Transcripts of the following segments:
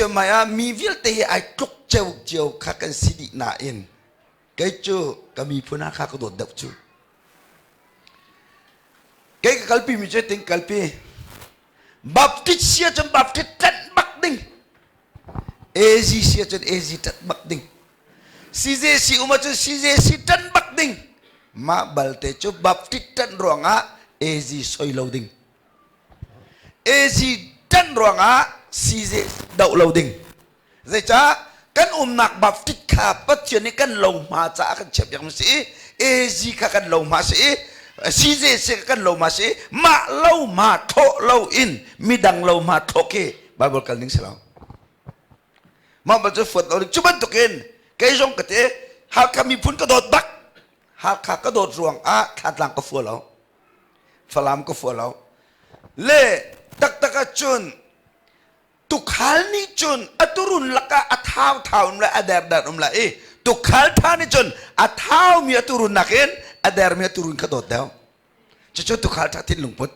Pathian hmai ah mi vialte hi ai tluk ceu cio kha kan si dih nain kei cu ka miphun ah kha ka dawt deuh cu. Kei ka kalpi mi cu ting kalpi. Baptist sia cun Baptist ṭanh bak ding. AZ sia cun AZ ṭanh bak ding. CJC um ahcun CJC ṭanh bak ding. Mah balte cu Baptist ṭanh ruangah AZ soi lo ding. AZ ṭanh ruangah CJ doh lo ding. Zeicah kan umnak Baptist kha Pathian nih kan lohma caah kan chiahpiak mi si i AZ kha kan lohma si i CJC kha kan lohma si i mah lohma thlawh lo in midang lohma thlawh khi Bible kal ning si lo. Mah bal cu fuat lo ding. Cu bantukin kei zong ka ti Hakha miphun ka dawt bak. Hakha ka dawt ruang ah Thantlang ka fua lo. Falam ka fua lo. Le taktak ahcun tukhal nih cun a turun lakah a thau thau um lai a der der um lai i tukhal tha nih cun a thaumi a turun nakin a dermi a turun kha dawt deuh. Cucu tukhal ṭha thinlung put.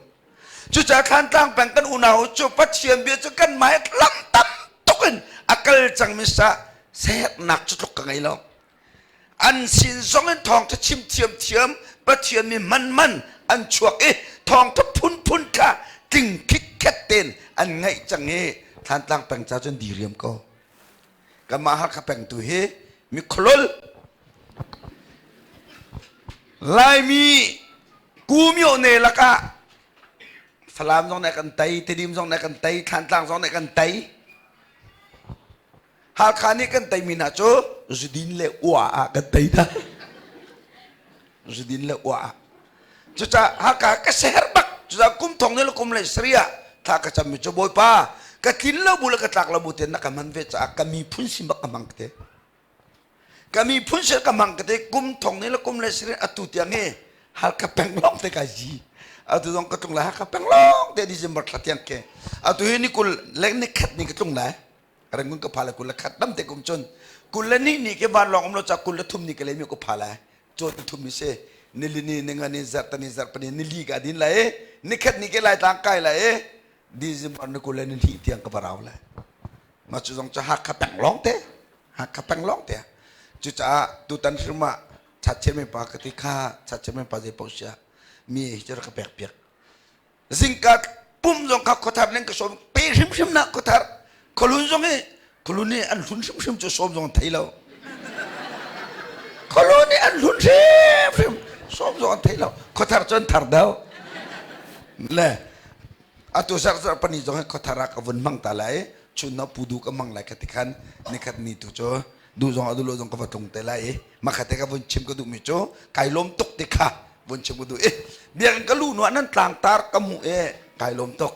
Cucaah Thlantlang peng kan unau cu Pathian bia cu kan mah lam tam tuk in a kal cangmi sa sernak cu tluk ka ngei lo. An sin zong in thawngṭha chim thiamthiam Pathian mi man man an chuak i thawngṭha phunphun kha tling khitkhet tein an ngaih cang i Thlantlang peng ca cun diriam ko. Kanmah Hakha peng tu hi mikholol Laimi kumyo ne lakah Falam zong nih kan tei, Tedim zong nih kan tei, Thlantlang zong nih kan tei. Hakha nih kan teimi hna cu zudin le ua ah kan tei hna. Zudin le ua ah. Cucaah Hakha ka seher bak. Cucaah kum thong ne le kum le sarih ah thla ka cammi cu Bawipa ka tlin lo bu le ka tlak lo bu tein na ka hman ve caah ka miphun sin bak ka hmang ka ti. Ka miphun sin ka hmang ka ti kum thong ne le kum le sarih atu tiang hi Halkha peng lawng te ka zi. Atu zong ka tlung lai Hakha peng lawng te December thla tiang ke. Atu hi ni kul le ni khat ni ka tlung lai. Rangoon ka pha le 21 dam te kum cun 22 ni ke vanlawng um lo ca 23 ni ka le mi ka pha lai. Cawn ni thum ni si nilini ningani zarhtani zarhpani nili ka din lai i nikhat ni ke lai tlang kai lai i December ni 22 tiang ka va rau lai. Mah cu zong cu Hakha peng lawng te Hakha peng lawng te cucaah tutan hrim ah chatchian pa ka ti kha chatchian pa zei paoh sia mi hi cu rak ka pek piak zingka pum zong kha khuathar ning ka sawm pe hrimhrim nak khuathar khualun zong hi khualun nih an hlun hrimhrim cu sawm zong an thei lo khualun nih an hlun hrimhrim sawm zong an thei lo khuathar cu an thar deuh le atu zarh zarh pani zong hi khuathar ah ka vun hmang ta lai chun no pudu ka hmang lai ka ti khan nikhat ni tu cu duh zong a duh lo zong ka va tlung te lai i makhat te ka vun chim ka duhmi cu kai lawm tuk ti kha vun chim ka duh i biakinn ka lu nuah nan tlangtar ka hmuh i kai lawm tuk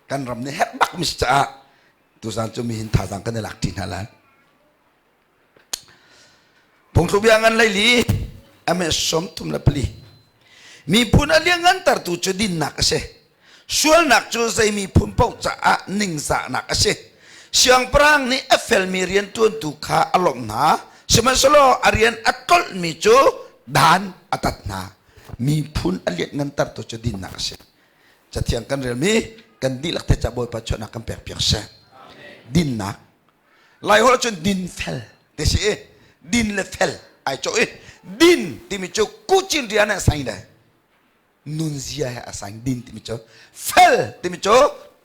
kan ram nih herh bak mi si caah tuzan cu mihin thazaang kan i lak ṭi hna lai Phungthluk bia ngan leili ame 34. Miphun a lianngantertu cu dinnak a si. Sualnak cu zei miphun paoh caah ningzahnak a si. Siangpahrang nih a felmi rianṭuantu kha a lawmh hna, sihmanhsehlaw a rian a tlolhmi cu dan a tat hna. Miphun a lianngantertu cu dinnak a si. Cathiang kan relmi kan dihlak te ca Bawipa chuahnak kan pekpiak seh. Dinnak Laiholh cun din fel ti si i din le fel ai cawh i din timi cu kucin rian ah saing le nunzia he a saing din timi cu fel timi cu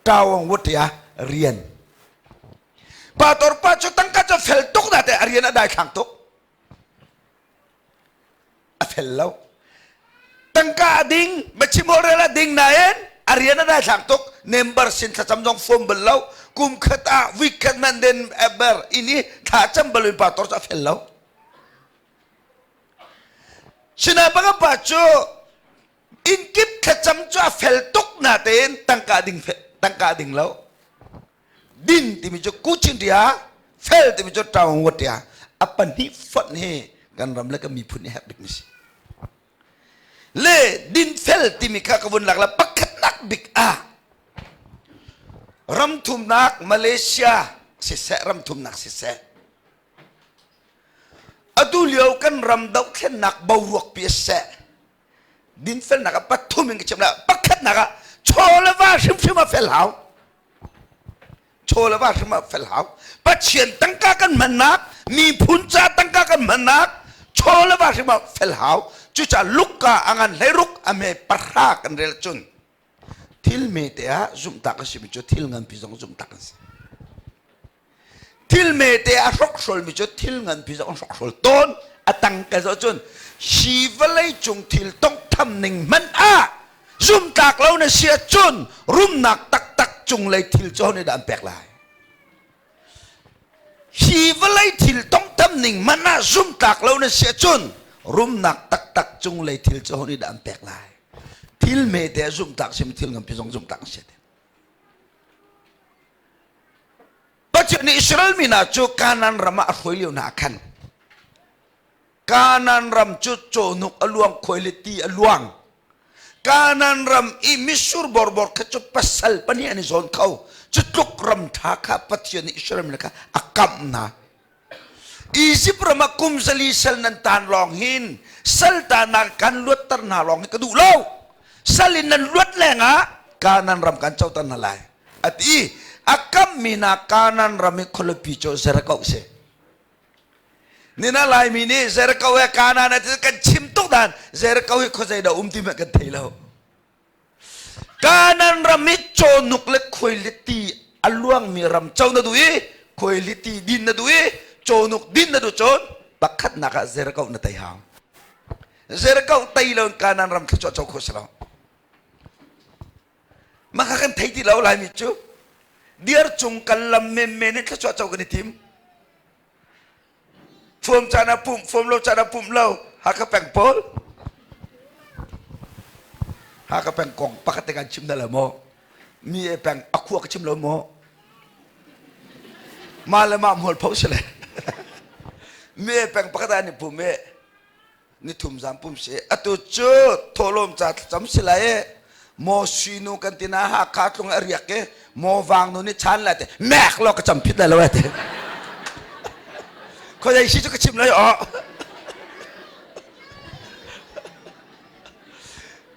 tawang wutia rian pa tor pa cu tangka cu fel tuk na te a rian a dai thlang tuk a fel lo tangka a ding biachim holhrel a ding nain a rian a daithlang tuk member sin thlacam zong fom bal lo kum khat ah week khat man den ever in i thla cam bal in pastor cu a fel lo Sina banga pa cu inn kip thlacam cu a fel tuk na tein tangka ding tangka ding lo din timi cu kuchin ria fel timi cu taung wat ria a pahnih fonh hi kan ram le kan miphun nih herh bik mi si le din fel timi kha ka vun lak la pakhatnak bik ah ram thumnak Malaysia siseh ram thumnak siseh atu lio kan ram dohthlennak boruak pi seh dinfelnak ah pathum in ka chim la pakhatnak ah chaw le va hrimhrim a fel hau. Chaw le va hrim ah fel hau. Pathian tangka kan hmannak, miphun ca tangka kan hmannak, chaw le va hrim ah fel hau. Cucaah Luka a ngan hleiruk a me pahra kan rel cun thil mete ah zumhtak a simi cu thil nganpi zong zumhtak an si. Thil mete a hrokhrolmi cu thil nganpi zong an hrokhrol tawn. A tang ka zoh cun hi vawlei cung thil tonghtham ning hmanh ah zumtlak lo na si ahcun rumnak taktak cunglei thil cu nih dah an pek lai? Hi vawlei thil tonghtham ning hmanh ah zumtlak lo na si ahcun rumnak taktak cunglei thil cu nih dah an pek lai? Thil hmete ah zumtlak sim thil nganpi zong zumtlak na si. Pathian nih Israel mi hna cu Kanaan ram ah a hruai lio hna ah khan Kanaan ram cu cawhnuk a luang khuai le ti a luang. Kanaan ram i mitsur borbor kha cu pasal pahnih an i zawn kho. Cu tluk ram ṭha kha Pathian nih Israel mi kha a kamh hna. Izipt ram ah kum zali sal nan taan lawng hin sal tanak kan luatter hna lawng hi ka duh lo. Sal in nan luat lengah Kanaan ram kan coter hna lai. A ti a kamhmi hna Kanaan ram i khualipi cu Jericho a si. Nina Laimi nih Jericho he Kanaan he kan chim tuk dan Jericho hi khuazei dah um ti hmanh kan thei lo. Kanaan ram hi cawhnuk le khuailiti a luangmi ram co na duh i khuailiti din na duh i cawhnuk din na duh cun pakhatnak ah Jericho na tei hau. Jericho tei lo in Kanaan ram thluachuah co kho si lo. Mah kha kan thei ti lo Laimi cu diar cung kan lam menmen in thluachuah co kan i tim. Fuam caan ah pumh, fuam lo caan ah pumh lo. Hakha peng pawl. Hakha peng kong pakhat te kan chim na lo maw? Mi e peng a khua ka chim lo maw? Mah le mah mual pho si le. Mi e peng pakhat ah an i pum e. Nithum zan pum si. Atu cu thawhlawm ca thlacam si lai e. Maw sinu kan ti na Hakha tlung a riak i maw vang nu nih chan lai te mek law ka cam phit lai lo e te. Khuazei si cu ka chim lai aw.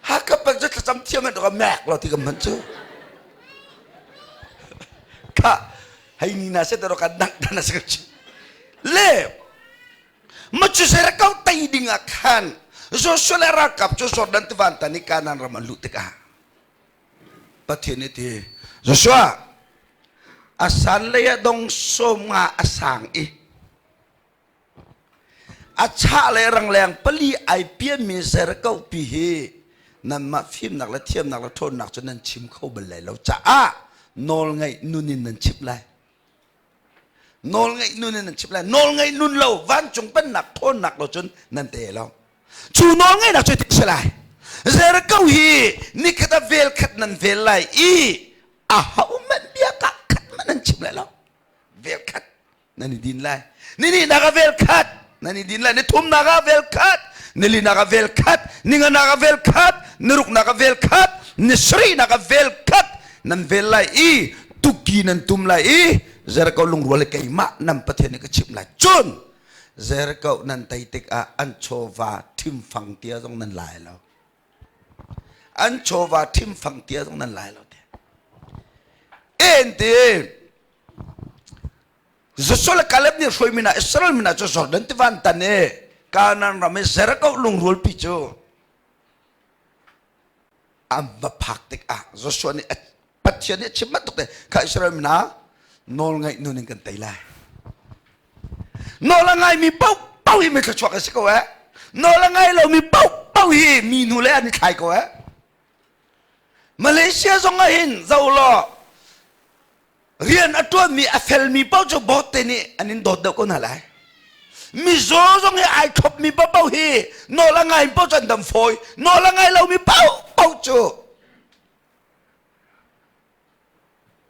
Hakha peng cu thlacam thiam an ka mek law ti ka hman cu. Kha hei ni na se te ro kan dang dan a si ka chim. Le Macuser ko tei ding ah khan Joshua le ralkap cu Jordan tivan tan i Kanaan ram an luh tikah Pathian nih ti Joshua a san lei ah dong sawm nga a sang i a chah le rangleng pali ai pianmi Jericho pi hi nanmah fimnak le thiamnak le ṭhawnnak cu nan chim kho bal lai lo caah nawl ngeih nun in nan chimh lai. Nawlngaih nun in nan chim lai. Nawlngaih nun lo vancung pennak thawnnak lo cun nan te lo. Cu nawlngaihnak cu ti si lai. Jericho hi nikhat ah vel khat nan vel lai i a ho man bia ka khat man nan chim lai lo. Vel khat nan i din lai. Ni nih nak ah vel khat nan i din lai. Ni thumnak ah vel khat nilinak ah vel khat ninganak ah vel khat niruknak ah vel khat ni sarihnak ah vel khat nan vel lai i tuki nan tum lai i Jericho lungrual keimah nan Pathian nih ka chimh lai cun Jericho nan tei tikah an chawva thimfang tia zong nan lai lo an chawva thimfang tia zong nan lai lo te en ti Joshua le Caleb nih hruaimi hna Israel mi hna cu Jordan tivan tan i Kanaan ram i Jericho lungrualpi cu an va phak tikah Joshua nih Pathian nih a chim bantuk te kha Israel mi hna nawl ngaih nun in kan tei lai. Nawl a ngaimi paohpaoh hi mi thluachuak an si ko eh. Nawl a ngai lomi paohpaoh hi mi hnu le an i thlai ko eh. Malaysia zong ah hin zoh law rian a ṭuanmi a felmi paoh cu bawtte nih an in dawt deuh ko hna lai mizaw zong hi ai thlopmi paohpaoh hi nawl a ngai paoh cu an dam fawi nawl a ngai lomi paohpaoh cu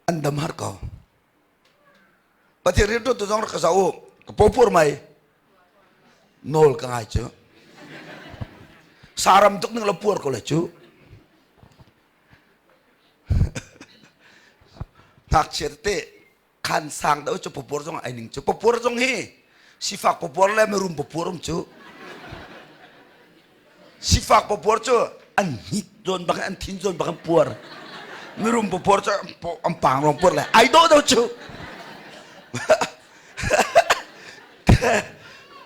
an dam har ko Pathian rianṭuantu zong rak ka zoh u ka pawpur mai nawl ka ngai cu saram tuk ning la puar ko lai cu Ngakchia tete khan sang deuh cu papuar zong ai ning cu papuar zong hi sifak papuar le mirum papuar um cu sifak papuar cu an hit zawn bak an thin zawn bak an puar. Mirum pupor cu an pang rong pur le ai dawh do cu.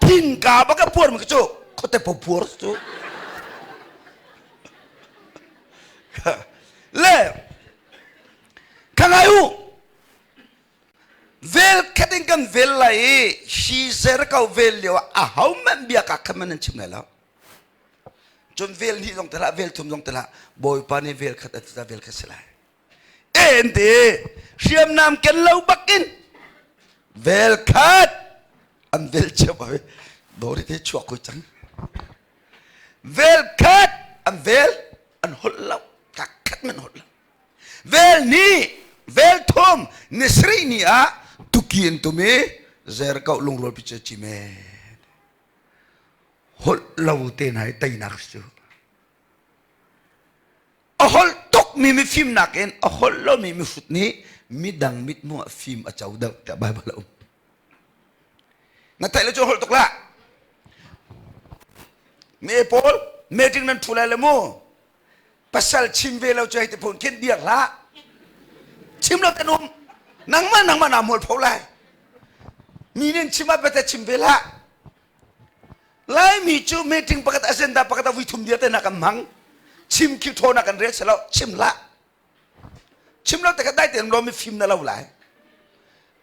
Thin ka bak a puar mi cu khote po puar cu. Le kha ngai u vel khat in kan vel lai i hi zer ko vel lio ah a ho man bia ka khan man nan chim lai lo cun vel hnih zong te hlah vel thum zong te hlah bawipa nih vel khat a ti vel khat si lai en ti hriamnam ken lo bakin vel khat an vel cio ba dori te chuak ko cang vel khat an vel an holh lo ka khat man holh lo vel ni vel thum ni sri ni ah tuki an tum i zer kau lungrual pi che chi me holh lo te na hi teinak cu a holh tukmi mifimnak in a holh lomi mihrut nih midang mithmuh ah fim a co deuh tiah Baibal a um. Na theih le cu holh tuk lah. Me pawl meeting nan thu lai le mu. Pasal chim ve lo cu hei ti phun khin biak hlah. Chim lo ten um. Nangmah nangmah naa mual pho lai. Mi nin chim ah bete chim ve hlah. Laimi cu meeting pakhat agenda pakhat a vui thum vialte na kan hmang. Chim khi thaw na kan rel selo chim hlah. Chim lo te kha dai tein lo mi fim na lo lai.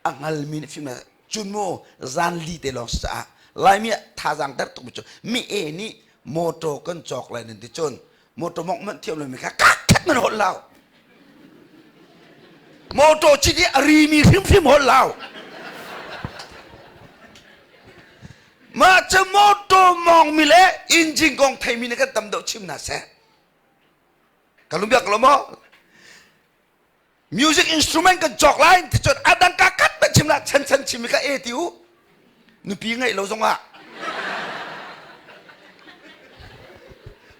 A hngal mi nih fim na cun mu zan li te lawng caah Laimi ah thazaang der tuk mi cu mi e nih motor kan cawk lai nan ti cun motor mongh manh thiam lomi kha kak khat man holh lau. Motor cit i a rimi hrimhrim holh lau. Mah cu motor mawngmi le engine kong theimi nih kan tam deuh chim hna seh. Ka lungbiak lo maw? Music instrument kan cawk lai ti cun a dang ka kat ban chim la chan chan chim ka e ti u. Nupi ngeih lo zong ah.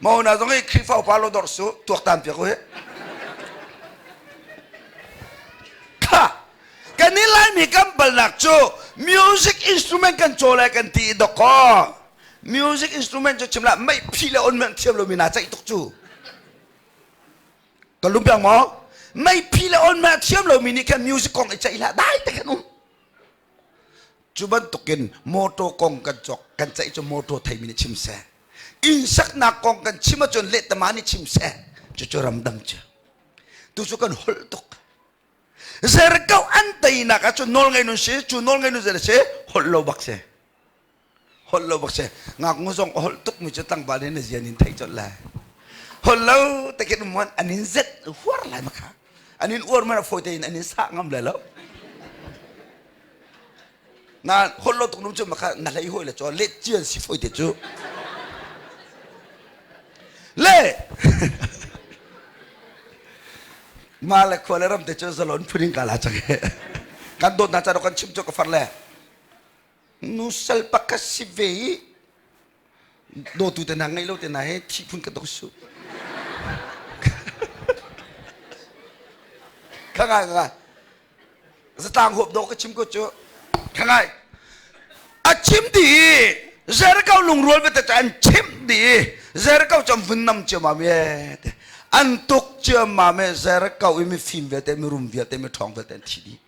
Mo na zong i Khrihfa upa lo dor su tuaktan piak u hi. Kha kan i Laimi kan balnak cu music instrument kan caw lai kan ti i dawkaw music instrument cu chim lah mei phi le on men thiam lomi na ceih tuk cu ka lum piang maw mei phi le on men thiam lomi nih khan music kong i ceih hlah dai te khan um cu bantukin motor kong kan cawk kan ceih cu motor theimi nih chim seh inn saknak kong kan chim ahcun lehtama nih chim seh cucu ramdang cu tu cu kan holh tuk Zerkauh an teinak ahcun nawlngei nun si cu nawlngei nun zei si holh lo bak si holh lo bak si ngaknu zong a holh tuk mi cu tlangval in a zian in theih colh lai holh lo te khin um an in zet huar lai ma kha an in uar man a fawi tein an in sah ngam lai lo na holh lo tuk num cu ma kha na hlei hoi le cho let cian si fawi te cu le ma le khua le ram te cu zalon phun in ka la cang kan dawt na ca kan chim cu ka far le nu sal pakhat si ve i dawtu te na ngei lo te na he thi phun ka dok su kha ngai ngai zatlang huap dawh ka chim ko cu kha ngai a chim di i Jericho lungrual bete cu an chimh dih i Jericho cu an vun nam ciammam e te an tuk ciammam e Jericho i mifim vialte mirum vialte miṭhawng vialte an thi dih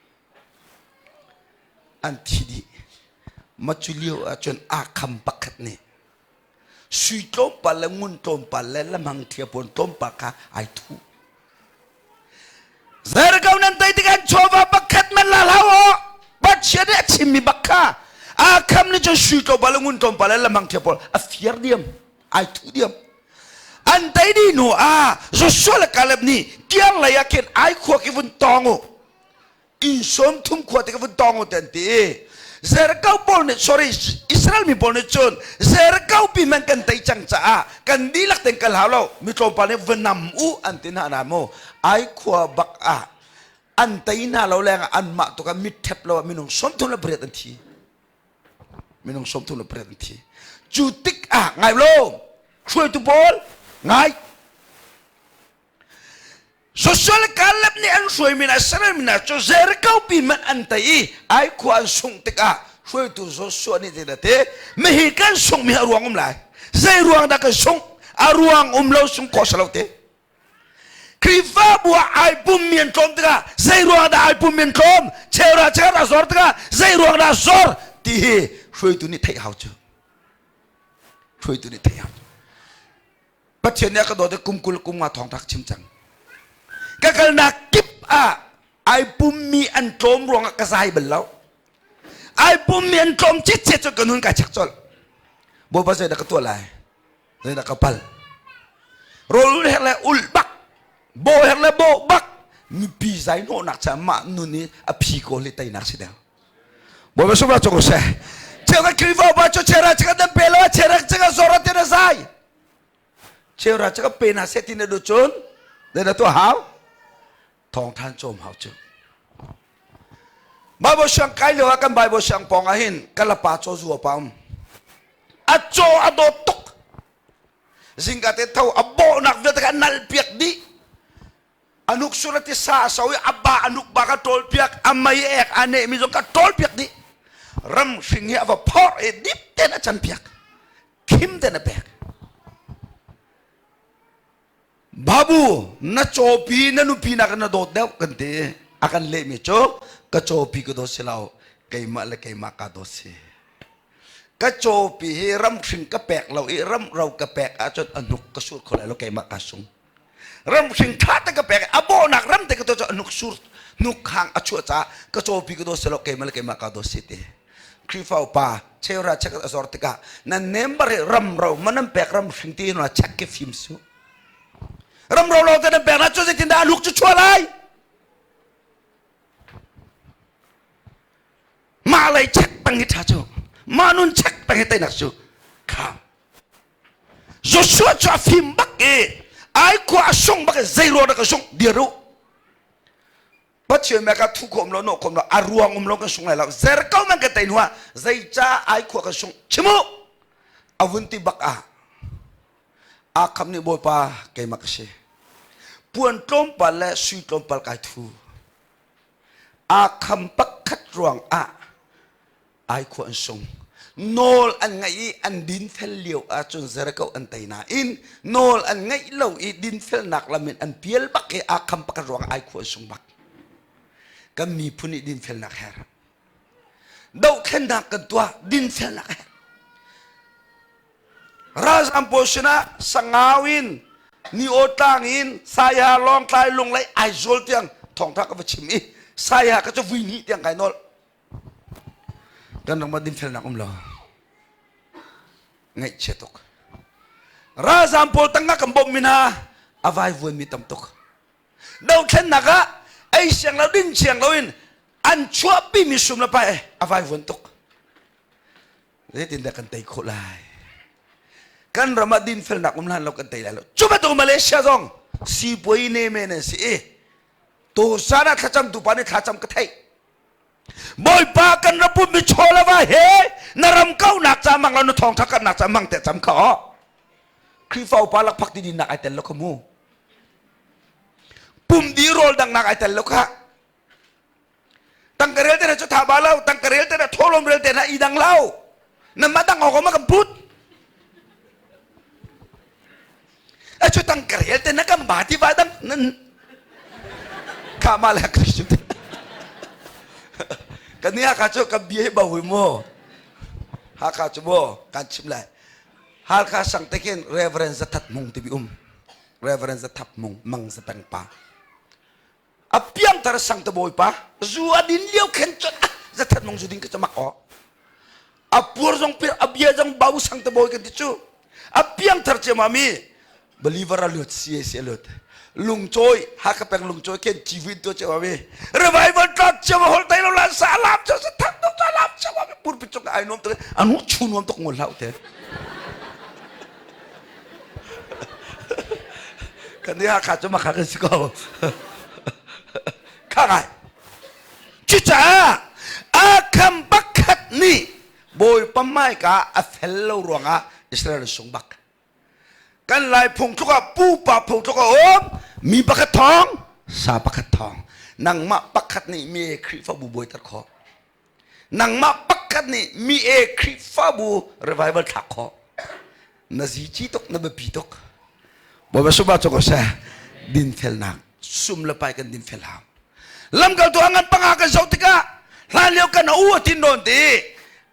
an thi dih ma cu lio ahcun aa pakhat nih sui tlawmpal le ngun tlawmpal le lamhang ṭhia pawn tlawmpal kha ai thuh Jericho nan tei tik an chawva pakhat man la hlau aw Pathian nih a chimmi bak kha aa kham nih cun sui tlawmpal le ngun tlawmpal le lamhang ṭhia pawl a fiar diam ai thuh diam an tei dih hnu ah Joshua le Caleb nih kiar lei ah khin ai khua khi vun tawng u inn sawm thum khua te ka vun tawng u an ti Jericho pawl nih sorry Israel mi pawl nih cun Jericho pi man kan tei cang caah kan dihlak ten kal hau lo mi tlawmpal nih va nam u an ti hna na mu ai khua bak ah an tei hna lo leng ah anmah tu ka mit thep lo ah minung 38 an thi minung 38 an thi cu tik ah ngai lo hruaitu pawl ngai Joshua le Caleb nih an hruaimi hna Israel mi hna cu Jericho pi hmanh an tei i ai khua an sungh tikah hruaitu Joshua nih zeidah ti mihi kan sunghmi a ruang um lai zei ruang dah kan sungh a ruang um lo sung khawh si lo te. Khrihfabu ah ai pummi an tlawm tikah zei ruang dah ai pummi an tlawm cheuhra cheuhra zor tikah zei ruang dah zor ti hi hruaitu nih theih hau cu hruaitu nih theih hau Pathian nih a ka dawt i kum 20 kum nga thawng rak chim cang ka kalnak kip ah ai pummi an tlawm ruangah ka zai bal lo ai pummi an tlawm citcet cu ka nun kai chek colh Bawipa zeidah ka tuah lai zeidah ka pal rawl ul herh le ul bak bo herh le bo bak mipi zai hnawhnak ca mah nun i a phi kawl hi teinak si deuh Bawipa sumra cong seh cheukhat Khrihfa upa cu chera chika dan pe lo chera chika zora te na zai chera chika pe na se ti na du cun na tuah hau thawngthan cawm hau cu Bible siang kai lio ah kan Bible siang pawng ah hin kalapa caw zu a pa um a caw a dawt tuk zingka te tho a bawhnak vialte kha nal piak dih anuk sur a ti sa a so i a ba anuk ba ka ṭawl piak a mei ek a neh mi zong ka ṭawl piak dih ram hring hi a va phor i dip ten a can piak khim ten a pek Babu na cawpi na nupi nak na dawt deuh kan ti a kan lehmi cu ka cawpi ka dawt si lo keimah le keimah ka dawt si ka cawpi hi ramhring ka pek lo i ramro ka pek ahcun a hnuk ka sur kho lai lo keimah ka sung ramhring tha te ka pek a bawhnak ram te ka to cu a hnuk sur hnuk hang a chuah caah ka cawpi ka dawt si lo keimah le keimah ka dawt si ti Khrihfa upa cheura check a zor tikah nan member hi ramro man nan pek ram hring ti na check ke fim su ramro lo te nan pek na cu zeitin dah luk cu chua lai mah lei check peng hi tha cu mah nun check peng hi teinak cu kha Joshua cu a fim bak i ai khua a sung bak i zei ruang dah ka sung dir u Pathian me ka thu khom lo no khom lo a ruang um lo kan sung lai lo zer ko man ka tei hnuah zeica ai khua kan sung chimu a vun ti bak ah a kham nih bawipa keimah ka si puan tlawmpal le sui tlawmpal kai thu a kham pakhat ruang ah ai khua an sung nawl an ngaih i an dinfel lio ahcun Jericho an tei nain nawl an ngaih lo i dinfelnak lam in an pial bak i aa kham pakhat ruang ai khua an sung bak kan miphun nih dinfelnak her dohthlennak kan tuah dinfelnak her ralzam pawl sinah sangau in ni aw tlang in saya lawngtlai lunglei aizawl tiang thawngtha ka va chim i saya ka cu vui hnih tiang kai nawl Kan ram ah dinfelnak um lo. Ngaihchia tuk. Ralzaam pawl tangka kan bawmh mi hna a vaivuan mi tam tuk. Dothlennak ah ei siang lo din siang lo in an chuahpi mi sum le pai a vaivuan tuk. Zeitindah kan tei khawh lai? Kan ram ah dinfelnak um hlan lo kan tei lai lo. Cu bantuk Malaysia zong sipuai ne men an si i tusan ah thlacam tu pa nih thlacam ka theih. Bawipa kan ram pumpi chaw le va he na ram kaunak ca mang lo na thawngtha karnak ca mang te cam kha o Khrihfa upa lakphak ti dinnak ai tel lo kha mu pum di rawl dangnak ai tel lo kha tangka rel te na cu tha ba lo tangka rel te na tholom rel te na i dang lo na ma dang awk ma kan put a cu tangka rel te na kan ba ti va dang nan kha ma le Christian te kan ni Hakha cu kan bia hi bo hui mu Hakha cu mu kan chim lai Halkha sang te khin Reverend Zathat Mung ti bi um Reverend Zathap Mung Mang Zapeng pa a piangthar sang te bawipa zu a din lio khen cun zathat mong zu ding ka chamak o a pur zong pir a bia zong bau sang te bawi kan ti cu a piangthar ciama mi believer a lut CAC a lut lungcawi Hakha peng lungcawi khen civuin to ciama mi revival tlak ciama hol tai lo la sa lam cha sa thak to sa lam ciama mi pur pi chok ai nuam tuk anu chu nuam tuk ngol hlau te Kan ni Hakha cu makha kan si ko. Kha ngai. Cucaah Akham pakhat nih Bawipa hmaika a fel lo ruangah Israel sung bak. Kan Lai phung tluk ah pupa phung tluk a um mi pakhat thawng sa pakhat thawng nangmah pakhat nih mi Khrihfabu buaiter khawh Nangmah pakhat nih mi e Khrihfabu revival thlak khawh. Na zici tuk, na biapi tuk. Bawipa sungah cu ko seh. Dinfelnak. Sum le pai kan dinfel hau. Lamkaltu a ngan panga kan zoh tikah hlan lio kan u a tin rawn ti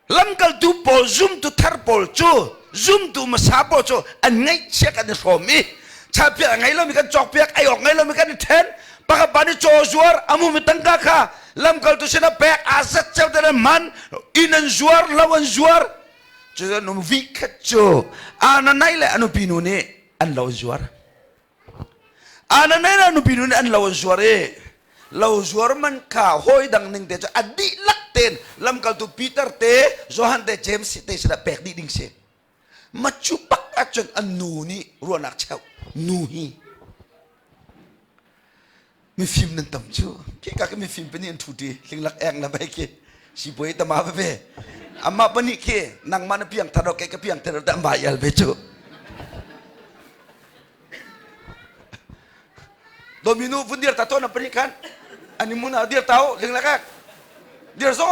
lamkaltu pawl zumtu thar pawl cu zumtu hmasa pawl cu an ngaihchia kan i hrawm i chalpiak a ngei lomi kan cawkpiak ei awk ngei lomi kan i ṭhen pakhat pa nih caw zuar a mumi tangka kha lamkaltu sinah pek aa zat ceu te man inn an zuar lo an zuar cu nu vi khat cu ananai le a nupi nu nih an lo an zuar Ananai le a nupi nu nih an lo an zuar i lo zuar man kha hawi dang ning te cu a dihlak tein lamkaltu Peter te Johan te James te sinah pek dih ding si. Macu bak ahcun an nu nih ruahnak cheuh nu hi mifim nan tam cu khika khi mifim pahnih an ṭhu ṭi hlinglak eng le bai khi sipuai tama veve amah pahnih khi nangmah na piang thar kei ka piang thar te an vai al ve cu dominu vun dir ta to na pahnih khan ani mun ah dir tau hlinglak ek dir zo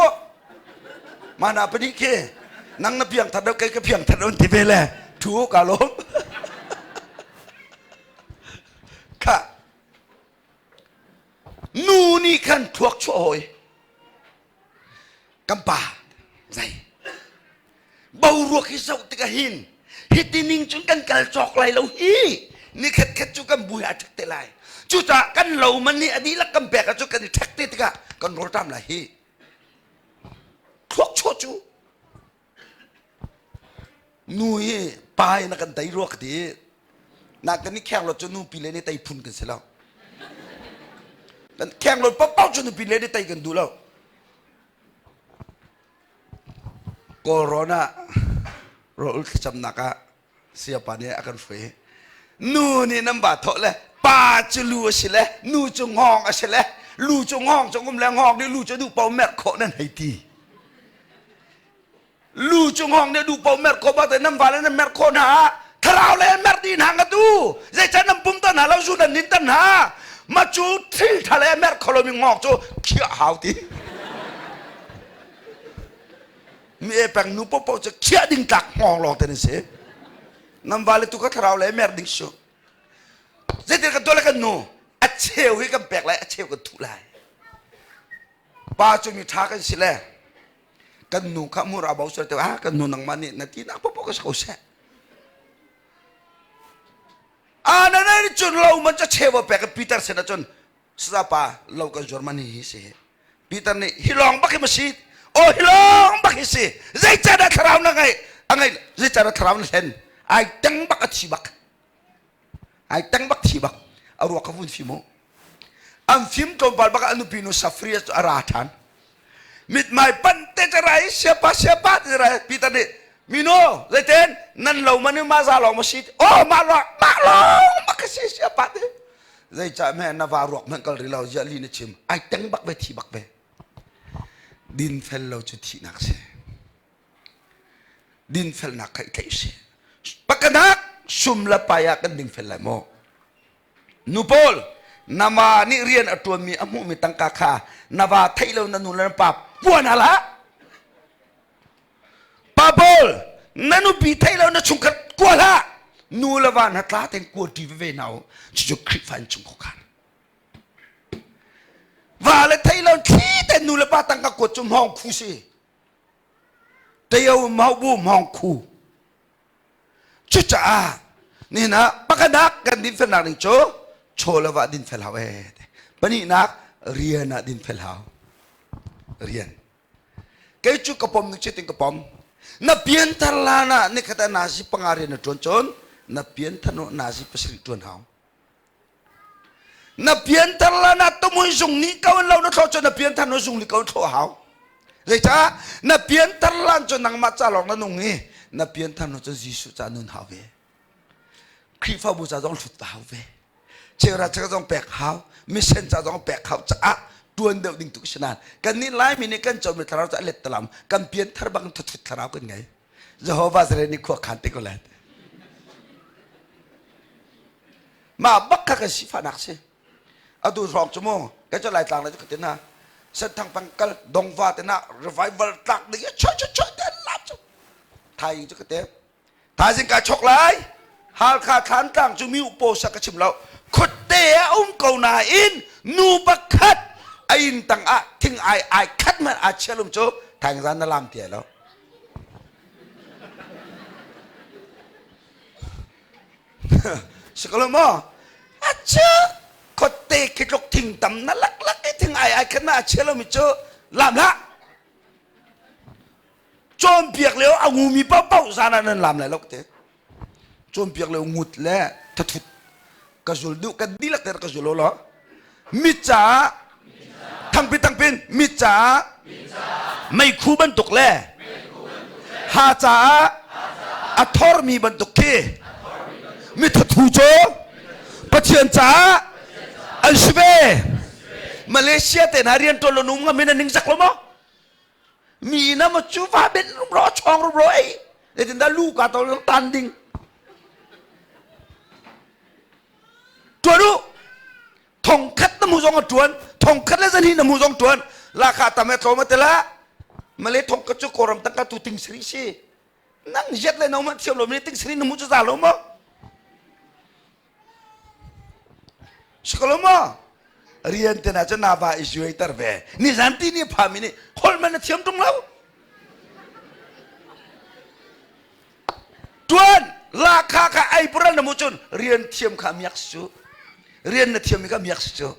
mana pahnih khi nang na piang thar kei ka piang thar ti ve le thu ka lom kha Nu nih khan thluak chuah hawi. Kan pa zei boruak hi zoh tikah hin hiti ning cun kan kal cawk lai lo hi ni khat khat cu kan bui a ṭhek te lai cucaah kan lo man nih a dihlak kan pek ahcun kan i ṭhek te tikah kan rawlṭam lai hi thluak chuah cu Nu hi pa in a kan tei rua ka ti. Na kan i khenglawt cu nupi le nih tei phun kan si lo. Kan khenglawt paohpaoh cu nupi le nih tei kan duh lo. Kawlrawn ah rawl thlacamnak ah sayapa nih a kan hruai. Nu nih nan va thawh le pa cu lu a si le nu cu ngawng a si le lu cu ngawng cu um le ngawng nih lu cu duh paoh merh khawh nan hei ti. Lu cu ngawng nih duh paoh merh khawh bak nan va le nan merh khawh hna ah thlarau le merh dih hna nga tu zeicah nan pum tan hna lo zu nan nin tan hna ma cu thil tha le merh kho lomi ngawng cu khiah hau ti. Mi e peng nu popo cu khiah ding tlak hngawng lawng te nan si. Nan vale tu kha thlarau le mer ding su. Zeitin kan tuah le kan nu a cheu hi kan pek lai a cheu kan thuh lai. Pa cu mi ṭha kan si le kan nu kha mura bo sur te ah kan nu nangmah nih na ti nak popo ka si ko seh. A na na cun lo man cha cheu pek Peter sin cun Sapa lo kan zuar man hi si. Peter nih hi lawng bak hi ma si aw hi lawng bak hi si zeicahdah thlarau na ngai a ngai zeicahdah thlarau na hlen ai teng bak a thi bak ai teng bak thi bak a ruak ka vun fim u an fim tlawmpal bak ah a nupi nu Safria cu a ra ṭhan mithmai panh te ca rai siapa siapa te rai Peter nih mino zeiten nan lo man ma za lawng ma si oh mah lawng mah lawng bak ka si siapa te zeicah me na va ruak hmanh kal ri lo ziah li na chim ai teng bak ve thi bak ve dinfel lo cu thihnak si dinfelnak kha i tlaih si pakanak sum le pai ah kan dingfel lai maw nu pawl na ma nih rian a ṭuanmi a hmuhmi tangka kha na va theih lo na nu le na pa puan hal hlah Pa pawl na nupi theih lo na chungkhat kua hlah nu le va hna tla ten kua ṭi veve hna u cucu Khrihfa in chung khuakhan va le thei lo thli te nu le pa tangka kuat cu hmawng khu si teo mau bu hmawng khu cucaah nihin ah pakhatnak kan dinfelnak ding cu chaw le va dinfel hau ee pahnihnak rian ah dinfel hau rian Kei cu ka pom ning chitin ka pom. Na pianthar lan ah nikhat ah nazi panga rian na ṭuan cun na pianthar no nazi pasarih ṭuan hau. Na pianthar lan ah tumui zung nih ko in lo na thlawh cun na pianthar no zung nih ko in thlawh hau. Zeicah na pianthar lan cu nangmah ca lawng na nung i na pianthar no cun Jesuh ca nun hau ve. Khrihfabu ca zong hlut hau ve. Cheukhat ca zong pek hau, mission ca zong pek hau caah tuan deuh ding tu si nain kannih Laimi nih kan comi thlarau cu a let talam kan pian thar bang thathut thlarau kan ngei. Jehovah Zare nih khua khan te ko lai. Mah bak kha kan sifahnak si. Atu hrawng cu mu kan cu Laitlang le cu khatin ha Senthang pang kal dongva te na revival tlak ding choi choi choi te lap cu thai cu ka te Thaizing kai chok lai. Halkha Thlantlang cu mi upo sak ka chim lo. Khut Khuate ah um ko nain nu pakhat a inn tang ah thing ai ai khat hmanh aa chial um cu thaingzan na lam ti lo. Sikolo maw? Acha khuate khi tluk thing tam na lak lak i thing ai ai khat na a chia lomi cu lam hlah. Cawnpiak lio a ngumi paohpaoh zan ah nan lam lai lo te. Cawnpiak lio ngut le thathut ka zul duh kan dihlak te ka zul lo. Mit caah thangpi tangpin mit caah meikhu bantuk le ha caah a thormi bantuk khi mithathu cu Pathian caah an si ve. Malaysia te hna rian ṭuan lo num ngam in an ning zak lo maw? Mi na ma cu va ben rumro chong rumro ei zeitin dah lu ka to tan ding tuan u thong khat na mu zong a tuan thong khat le zan na mu zong tuan la kha tam e tlawm te la male thong ka chu koram tangka tu ting sri si nang jet le no ma thiam lo mi ting sri na mu chu za lo mo Sikolo rian te na cu na va i zuaiter ve. Nizan ti ni phami nih holh man na thiam tung lo. Tuan la kha kha ai pural na mu cun rian thiam kha miak si cu. Rian na thiam mi kha miak si cu.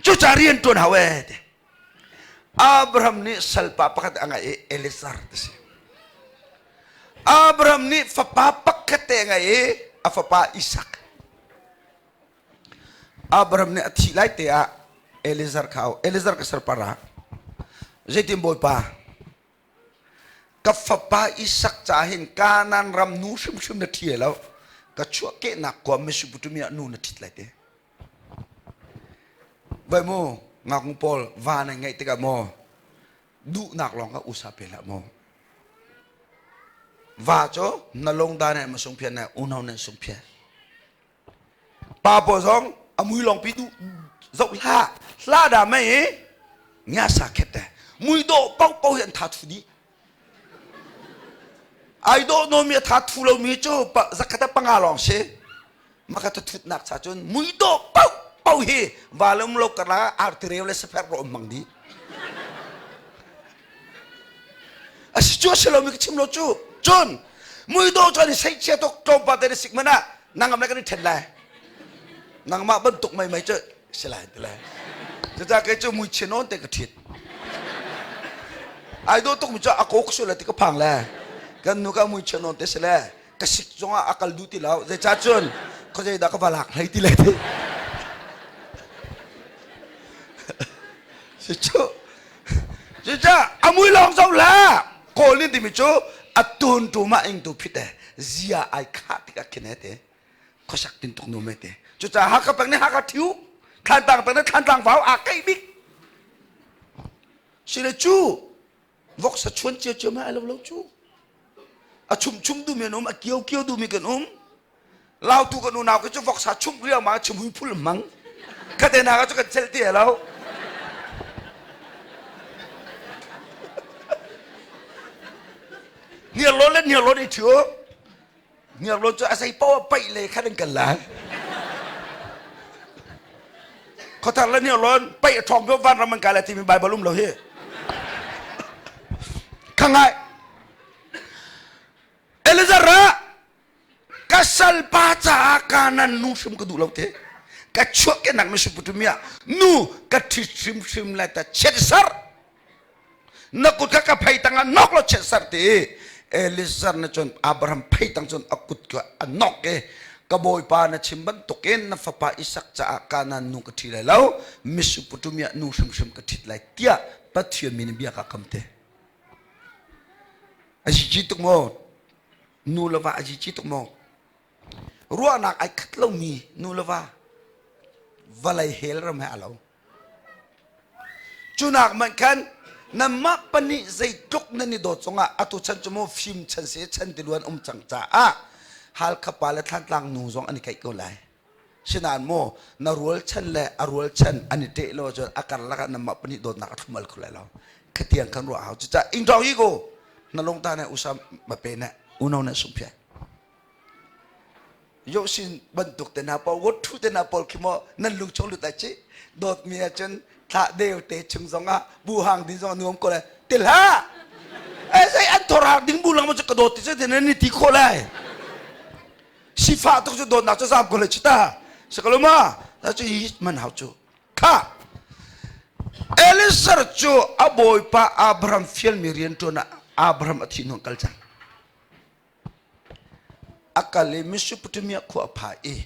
Cuca rian tuan hau e te. Abraham nih salpa pakhat a ngeih i Eliezer ti si. Abraham nih fapa pakhat te a ngeih i a fapa Isak. Abraham nih a thih lai te ah Eliezer kha au. Eliezer ka serpar ah zeitin Bawipa ka fapa Isak ca hin Kanaan ram nu hrimhrim na ṭhi lo ka chuahkehnak khua Mesopotamia nu na ṭhit lai te. Vai mu ngaknu pawl va nan ngeih tikah maw duhnak lawng kha usa pe hlah maw va cu na lungda nih ma sungphian ne unau nih sungphian pa pawl zong a mui lawng pi duh zoh hlah hlah dah mei i nya sa khet te mui dawh paoh paoh hi an tha thu dih ai dawh nomi a tha thu lomi cu zakhat ah panga lawng si maka thutnak cha cun muidawh paoh paoh hi valum lo karla artireu le safer ro um mang di a si cu a si lomi ka chim lo cu cun muidawh cu an i seihchia tuk tlawmpal te na sik man ah nangam le kan i ṭhen lai nangmah bantuk mei mei cu si lai ti lai cucaah kei cu muichia nawn te ka ṭhit ai dawh tuk mi cu a kok su le ti ka phang le kan nu ka muichia nawn te si le ka sik zongah a kal duh ti lo zeicah cun khuazei dah ka va lak hlei ti le ti si cu cucaah a mui lawng zoh la kawl nih timi cu a tun tu ma ing tu phit e zia ai khah tikah khin he te khuasak tin tuk nu me te cucaah Hakha peng nih Hakha thiu Thlantlang peng nih Thlantlang vau aa keih bik sile cu voksa chuan cio cio ma ai lo lo cu a chum chum duhmi an um a kio kio duhmi kan um lautu kan unau ke cu voksa chum riang ma chum hui phul mang khate na cu kan cel ti lo niarlawn le niarlawn i thiu Hniarlawn cu a zei paoh ah paih le khan an kal lai. Khuathar le hniarlawn paih a ṭhawng bia vanram an kai lai timi Baibal um lo hi. Khangai. Elizar ah ka salpa caah kanan nu hrim ka duh lo te. Ka chuah kenak Mesopotamia nu ka ṭhit hrimhrim lai ta chiat sar. Na kut kha ka phei tangah nok law chiatserh ti i Eliezer nih cun Abraham phei tang cun a kut kha a nok i ka bawipa na chim bantukin na fapa Isak caah Kanaan nu ka ṭhi lai lo Mesopotamia nu hrimhrim ka ṭhit lai tiah Pathian min in bia ka kam te. A zici tuk maw? Nu le va a zici tuk maw? Ruahnak ai khat lomi nu le va vawlei hell ram he a lo. Cunak hmanh khan nanmah pahnih zeitluk nan i dawt zongah atu chan cu mu fim chan si chan tiluan um cang caah Halkha pa le Thlantlang nu zong an i keih ko lai. Sinain mu na rual chan le a rual chan an i ṭeh lo ahcun a karlak ah nanmah pahnih dawtnak a thlumal kho lai lo. Khatiang khan ruah hau. Cucaah ingdawng hi ko na lungta ne usa ma pe ne unau ne sungphiai. Yosin bantuk te hna pawl, wot te hna pawl khi maw nan lung chung lut ai ci. Dawtmi ahcun thlah deu te chung zongah buhang din zong nuam ko lai. Til hlah! Eh zei an thor hak ding bu lang cu ka dawt ti cu nan ni ti khawh lai. Sifah tuk cu dawtnak cu zaam ko lai chita. Sakaluma, ta cu hi man hau cu. Kha Eliezer cu a bawipa Abraham fialmi rianṭuan ah Abraham a thih hnu kal cang. A kal i Mesopotamia khua a pha i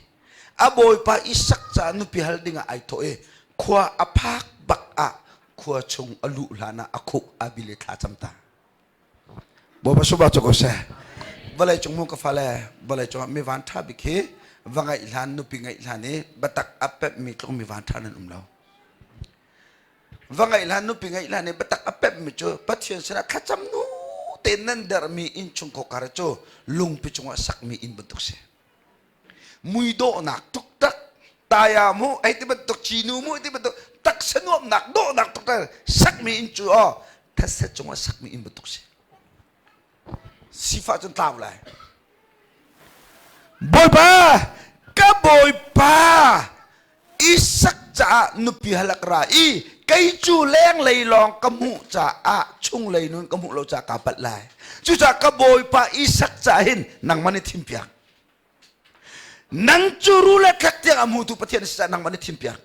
a bawipa Isak caah nupi hal dingah ai thawh i khua a phak bak ah khua chung a luh hlan ah a khuk a bil i thla cam ta. Bawipa suba cu ko seh. Vawlei cung mu ka fale vawlei cungah mi van ṭha bik hi va ngeih hlan nupi ngeih hlan i biatak a pemhmi tluk mi van ṭha nan um lo. Va ngeih hlan nupi ngeih hlan i biatak a pemhmi cu Pathian sinah thlacam nu tein nan dermi innchungkhar kar cu lungpi cungah sakmi inn bantuk si. Muidawhnak tuktak taya mu ai ti bantuk cinu mu ti bantuk taksa nuamnak dawhnak tuktak sakmi inn cu aw thetse cungah sakmi inn bantuk si. Sifah cun tlau lai. Bawipa ka Bawipa Isak caah nupi halak ra i kei cu lenglei lawng ka hmuh caah chunglei nun ka hmuh lo caah kaa palh lai. Cucaah ka Bawipa Isak caah hin nangmah nih thimpiak. Nang cu ru le tlak tiang a hmutu Pathian si caah nangmah nih thimpiak.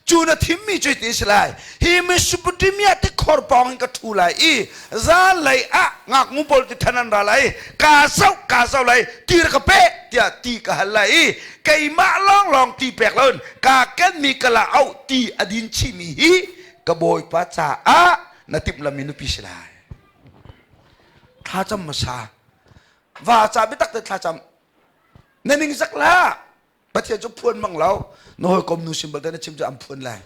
Cu na thimmi cu hiti a si lai. Hi Mesopotamia tikhor pawng in ka ṭhu lai i zanlei ah ngaknu pawl ti than an ra lai. Kaa zoh kaa zoh lai ti rak ka pe tiah ti ka hal lai i keimah lawnglawng ti pek loin kaa kenmi ka la auh ti a din chihmi hi ka bawipa caah na timhlammi nupi si lai. Thlacam hmasa. Va ca biatak te thlacam. Na ningzak hlah. Pathian cu phuan mang lo. Na hawikom nu sin balte na chim cu an phuan lai.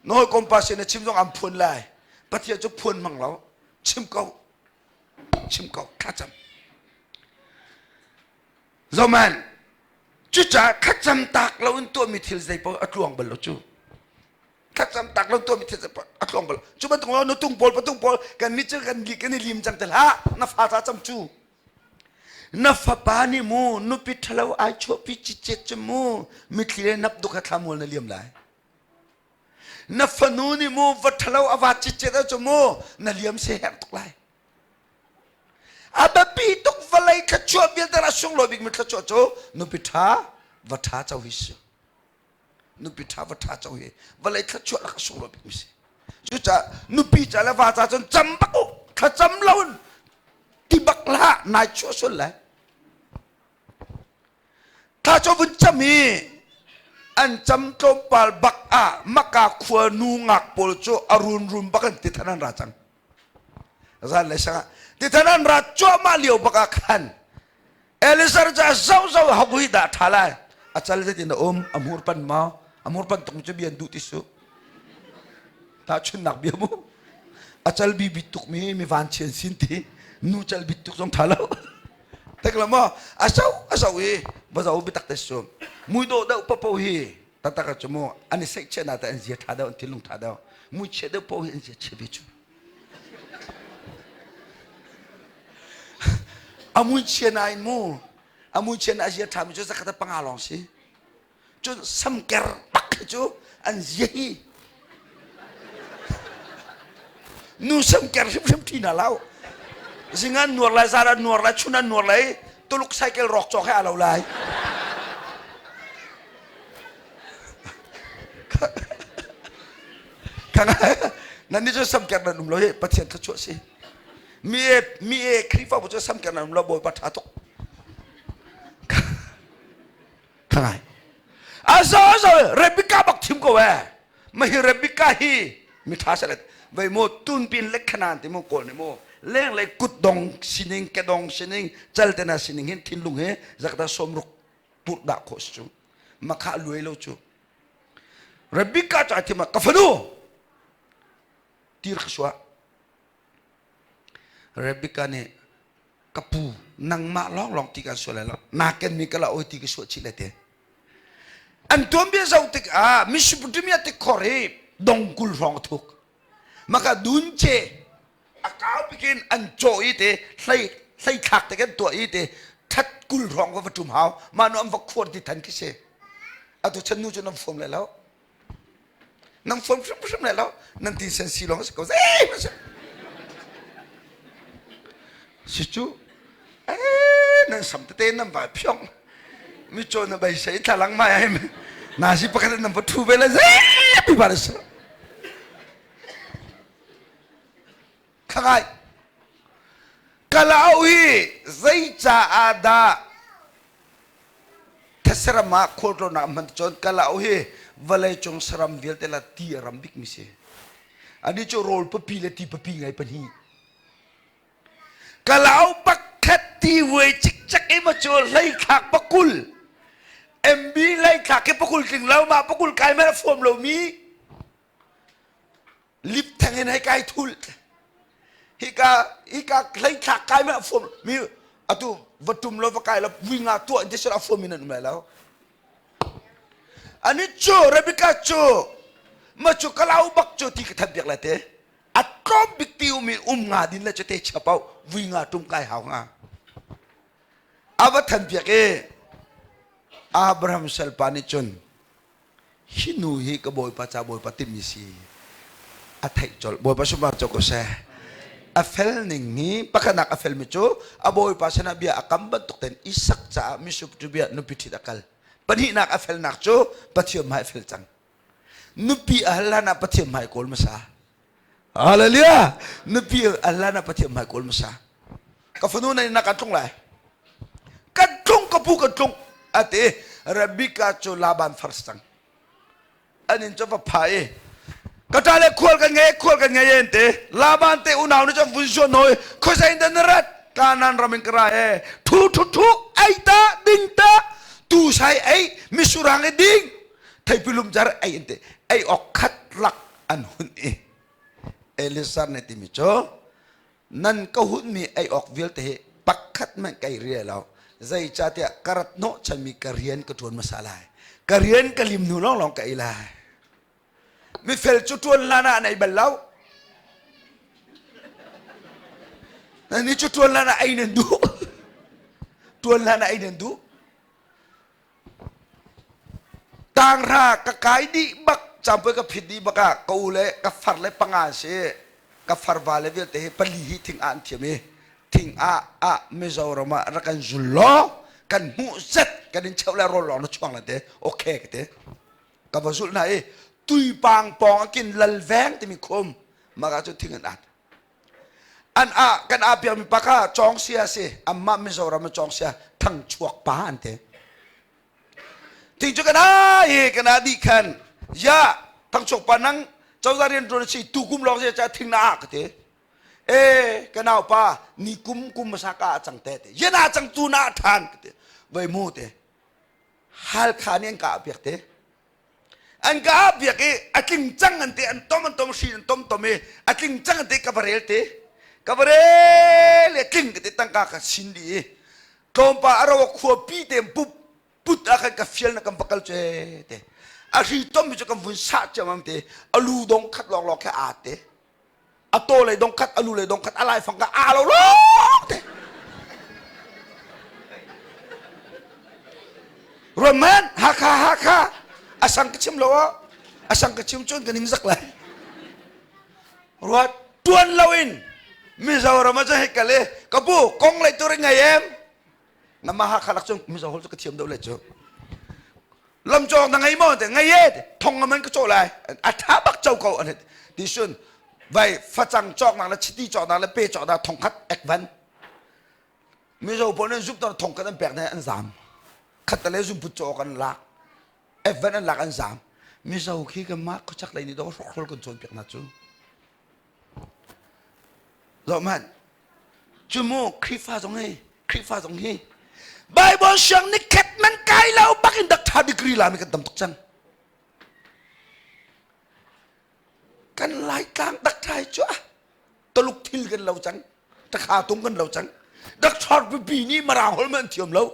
Na hawikom pa sin na chim zong an phuan lai. Pathian cu phuan mang lo. Chim ko. Chim ko. Thlacam. Zoman, cucaah thlacam tak lo in tuahmi thil zei paoh a tluang bal lo cu. Thlacam tak lo tuahmi thil zei paoh a tluang bal lo. Cu bantuk nu tung pawl patung pawl kan nih cu kan kan i lim cang te hlah. Na fa ca cam cu. Na fapa nih mu nupi ṭhalo ai chuahpi cicet cu mu mitthli le nap duk he thlamual na liam lai. Na fanu nih mu va ṭhalo a va cicet ahcun mu na liam se herh tuk lai. A biapi tuk vawlei thluachuah vialte a sunglawi bikmi thluachuah cu nupi ṭha va ṭha co hi si. Nupi ṭha va ṭha co hi vawlei thluachuah lak a sunglawi bikmi si. Cucaah nupi ca le va ca cun cam bak u thlacam loin ti bak hlah nai chuah sual lai. Thla cu vun cam i an cam tlawmpal bak ah Maka khua nu ngak pawl cu a runrun bak in tithan an ra cang. Zan le sang ah tithan an ra cuahmah lio bak ah khan Elizar cu a zohzoh hawi dah ṭha lai. A cal zeitin a um, a hmur pan maw? A hmur pan tung cu bia an duh ti su. Tahchunnak bia mu. A cal bi bit tuk mi mi van chian sin ti. Nu cal bit tuk zong ṭha lo. Tak la maw? A so a so i va zo bitak te su. Mui dawh deuh papo hi taktak ah cu mu an i seih chiah na ta an zia ṭha deuh an thinlung ṭha deuh. Mui chia deuh paoh hi an zia chia ve cu. A muichia nain mu a muichia na a zia ṭhami cu zakhat a panga lawng si cun samker bak hi cu an zia hi nu samker hrimhrim ṭhi hna lo zing an nuar lai zan an nuar lai chun an nuar lai tuluk cycle rawk cawk he aa lo lai Nan nih cu samker nan um lo hi Pathian thluachuah si. Mi e mi e Khrihfabu cu samker nan um lo Bawipa ṭha tuk. Thangai. A zo zo Rebecca bak thim ko eh. Ma hi Rebecca hi mi ṭha se le vei mo tunpin le khanan ti mo kawl ni mo leng le kut dong sining ke dong sining cal te na sining hin thinlung he zakta somruk purh dah khawh si cu makha luai lo cu Rebecca cu ai thim ka fanu tir ka suah Rebecca nih ka pu nangmah lawnglawng ti kan sual lai lo naa kenmi ka la oi ti ka suah chih lai te an tuanbia zoh tikah Mesopotamia tikhor hi dongkul hrawng a thuk maka dun ce a kau bikin an cawh i te hlei hlei thlak te kan tuah i te that. kul hrawng va va ṭum hau. Mah nu an va khuar ti than khi si. Atu chan nu cu nan fuam lai lo. Nan fuam hrimhrim lai lo. Nan tin sen si lawng si ko. Zei si. Si cu eh nan sam tete nan vai phiong. Mi caw na bei sei thlalang mai ai. Na si pakhat nan va thu ve le zei pi ba si. Khagai. Kalau hi zei caah dah thasaram ah khualtlawnnak hman cun kalau hi vawleicung saram vialte la ti a ram bikmi si. Ani cu rawl papi le ti papi ngai pahnih. Kalau pakhat ti vuai cikcek i ma cu hleithlak pakul MB hleithlak hi pakul tling lo ma pakul kai ma fuam lomi lip theng in hei kai thul hika hika hleithlak kai ma fuam mi atu va tum lo va kai lo vui nga tuah in ti a fuam in an um lai lo ani cu Rebecca cu ma cu kalau bak cu ti ka than piak lai te a tlawm bik ti um in um nga din le cu te chia pau vui nga tum kai hau nga a va than piak i Abraham salpa nih cun Hi nu hi ka bawipa ca bawipa timi si a theih colh. Bawipa sungah cu ko seh. A fel ning hi pakhatnak a felmi cu a bawipa sinah bia a kam bantuk tein Isak caah Mesopotamia nupi ṭhit a kal. Pahnihnak a felnak cu Pathian hmai a fel cang. Nupi a hal hlan ah Pathian hmai kawl hmasa. Hallelujah! Nupi a hal hlan ah Pathian hmai kawl hmasa. Ka fanu na inn ah kan tlung lai. Kan tlung ka pu kan tlung ati Rebecca cu Laban far si cang. An inn cu va pha i ka ṭa le khual kan ngei khual kan ngei en te Laban te unau nih cun vun suan hoi khuazei in dah na rat Kanaan ram in ka ra e thu thu thu ei ta ding ta tu sai ei misurang i ding theipi lum car ei in te ei ok khat lak an hun i Elizar nih timi cu nan ka hunmi ei awk vialte hi pakhat hmanh ka ei rih lo zeicahtiah ka rat hnawhchanmi ka rian ka ṭuan hmasa lai ka rian ka lim hnu lawnglawng ka ei lai mifel cu ṭuan hlan ah an ei bal lo ni cu ṭuan hlan ah ei nan duh ṭuan hlan ah ei nan duh Tanghra ka kai dih bak campui ka phit dih bak ah ka u le ka far le panga si ka farva le vialte hi pali hi thing ah an thiam i thing ah ah Mizoram ah rak kan zul law kan hmuh zet kan in cheuh le rawl lawng na chuang la te okay ka te ka va zulh hna i tuipang pawng ah kin lalveng timi khum maka cu thing an at an ah kan ah piakmi pa kha cawngsia si amah Mizoram ah cawngsia thangchuak pa an ti ting cu kan ai kan ah dih khan ya thangchuak pa nang cozah rian ṭuan si tu kum lawng si ca thing na ah ka ti e ka nau pa ni kum kum masa ka ah cang te te yana cang tu na ṭhan ka ti vai mu te Halkha nih an ka ah piak te An ka biak i a tling cang an ti an tom an tom hri an tom tom i a tling cang an ti ka va rel te ka va rel i a tling ka ti tangka ka sin dih i tlawmpal a ro khua pi te pup put ah khan ka fial na kan va kal ce te a hri tom mi cu kan vun sah ciammam te a lu dong khat lawng lawng khe aa te a taw lei dong khat a lu lei dong khat a laifang ka aa lo lawng te Roman Hakha Hakha a sang ka chim lo a sang ka chim cun ka ning zak lai ruat tuan lo in Mizoram ah cun hei kal i ka pu kong lei tur ngai em na ma Hakha lak cun Mizo hol cu ka thiam deuh le cu lamcawng na ngei maw te ngei e thong man ka cawh lai a tha bak cho ko an ti sun vai facang cawknak le chiti cawknak le pe cawknak thong khat ek van mizo pawl nan zup tor thong khat an pek ne an zam khat le zum put caw kan lak ek van an lak an zam mizo khi kan mah khuachak lei nih do hrokhrol kan cawn piak na cu Zoh hmanh. Cu mu Khrihfa zong hi Khrihfa zong hi Bible siang ni khat man kai lo bak in doctor degree la mi kan tam tuk cang. Kan Laitlang doctor hi cu ah Taluk thil kan lo cang. Takha tung kan lo cang. Doctor pipi nih Mirang holh man thiam lo.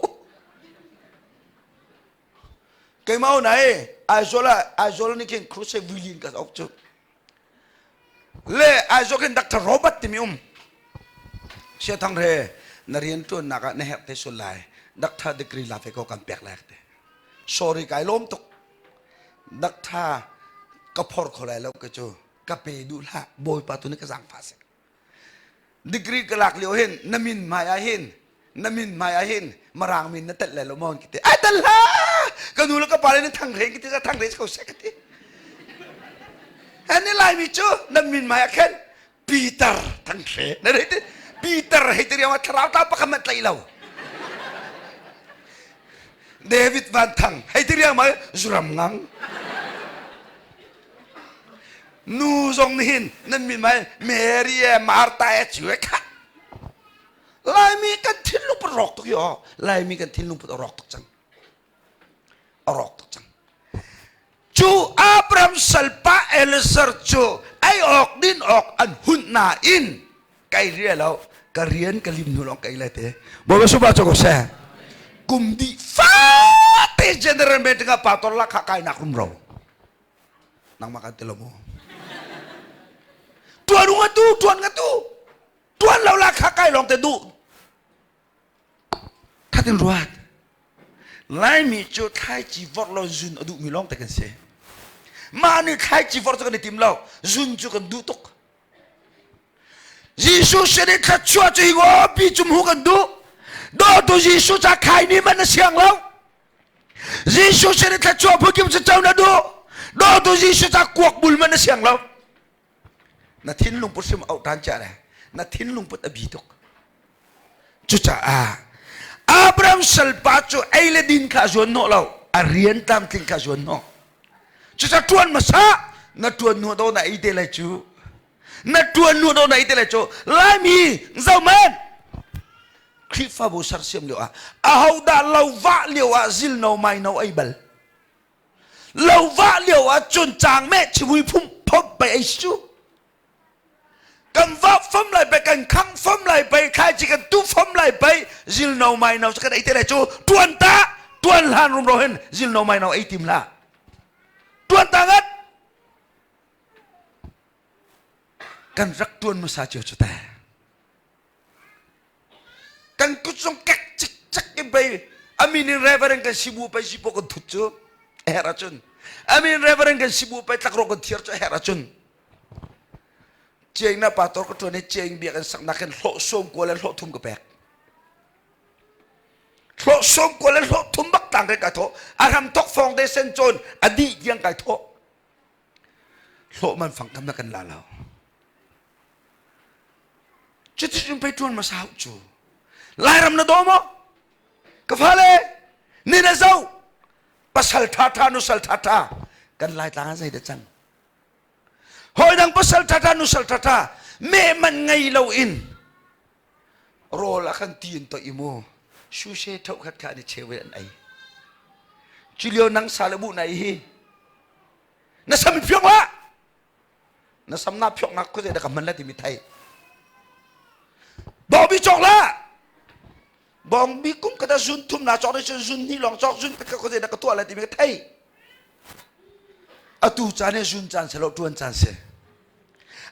Keimah nai Aizawl ah Aizawl nih khin crusade vui ka ok cu. Le Aizawl khin Dr. Robert timi um. Sia Thang Hre na rian ṭuannak ah na herh te sual lai. Doctor degree la ve ko kan pek lai te. Sorry kai lawm tuk. Doctor ka phor kho lai lo ka cu ka pe duh hlah bawipa tu nih ka zaangfah seh. Degree ka lak lio hin na min hmai ah hin na min hmai ah hin marang min na telh lai lo maw ki ti. Ai tel hlah! Ka nu le ka pa le nan thang reng ki ti thang reng ko seh ka ti. Ani Laimi cu na min hmai ah khan Peter thang hre na rei ti Peter hei ti riang ah thlarau ta pakhat hmanh tlaih lo. David Van Thang hei ti riang ma zuram ngang. Nu zong nih hin nan min mai Mary e Martha e cu e kha. Laimi kan thinlung put rawk tuk yo. Laimi kan thinlung put a rawk tuk cang. A rawk tuk cang. Cu Abraham salpa Eliezer cu ei awk din awk an hunh nain kai ria lo ka rian ka lim hnu lawng kai lai te. Bawipa supa cu ko seh. Kum dih fate general meeting ah pastor lakha kai nak rumro. Nangmah kan ti lo mu. Tuan nga tu, tuan nga tu. Tuan lo lakha kai lawng te duh. Thatin ruat. Laimi cu thlaici vorh lo zun a duhmi lawng te kan si. Mah nih thlaici vorh cu kan i tim lo, zun cu kan duh tuk. Jesuh sin i thluachuah cu hi ngawpi cum hu kan duh. Dawtu Jesuh ca khai ni man na siang lo. Jesuh sin i thluachuah phukim cu co na duh. Dawtu Jesuh ca kuak bul man na siang lo. Na thinlung put hrim auh tan cia le na thinlung put a bi tuk. Cucaah Abraham salpa cu ei le din kha a zuan hnawh lo, a rian tlamtling kha a zuan hnawh. Cucaah ṭuan hmasa na ṭuan hnu do na ei te lai cu. Na ṭuan hnu do na ei te lai cu. Laimi zohman Khrihfabu sersiam lio ah ahodah lo vah lio ah zilno maino ei bal. Lo vah lio ah cun caang meh chivui phum phomh pei ei si cu. Kan vah fam lai pei kan khang fam lai pei thlaici kan tu fam lai pei zilno maino cu kan ei te lai cu tuan ta tuan hlan rumro hin zilno maino ei tim la tuan ta ngat kan rak tuan hmasa cio cu ta kan kut zong kek cikcek in pei amin in reverend kan si bu pei sipo kan thut cu a herh ahcun amin reverend kan si bu pei tlakrawh kan thiar cu a herh ahcun Ciaing na pastor ka ṭuan i ciaing bia kan saknak hin hlawh sawm kua le hlawh thum ka pek. Hlawh sawm kua le hlawh thum bak tang kai thawh. A hram thok foundation cawn a dih tiang kai thawh. Hlawh man fang kam na kan la lo. Cuticun pei ṭuan hmasa hau cu. Lairam na daw maw? Ka fale, ni na zoh. Pasal ṭha ṭha nusal ṭha ṭha. Kan Laitlang ah zei dah cang? Hawi dang pasal ṭhaṭha nusal ṭhaṭha meh man ngei loin rawl a kan ti in toih i mu shushe tho khat kha an i cheu in an ei. Cu lio nang sa le bu na hi na sam i phiok hlah na sam na phiok nak khuazei dah ka hman la timi thei bawbi cawk la bawngbi kum kata zun thum na cawk cun zun hnih lawng cawk zun ka khuazei dah ka tuah la timi ka thei atu caan hi zun caan si lo ṭuan caan si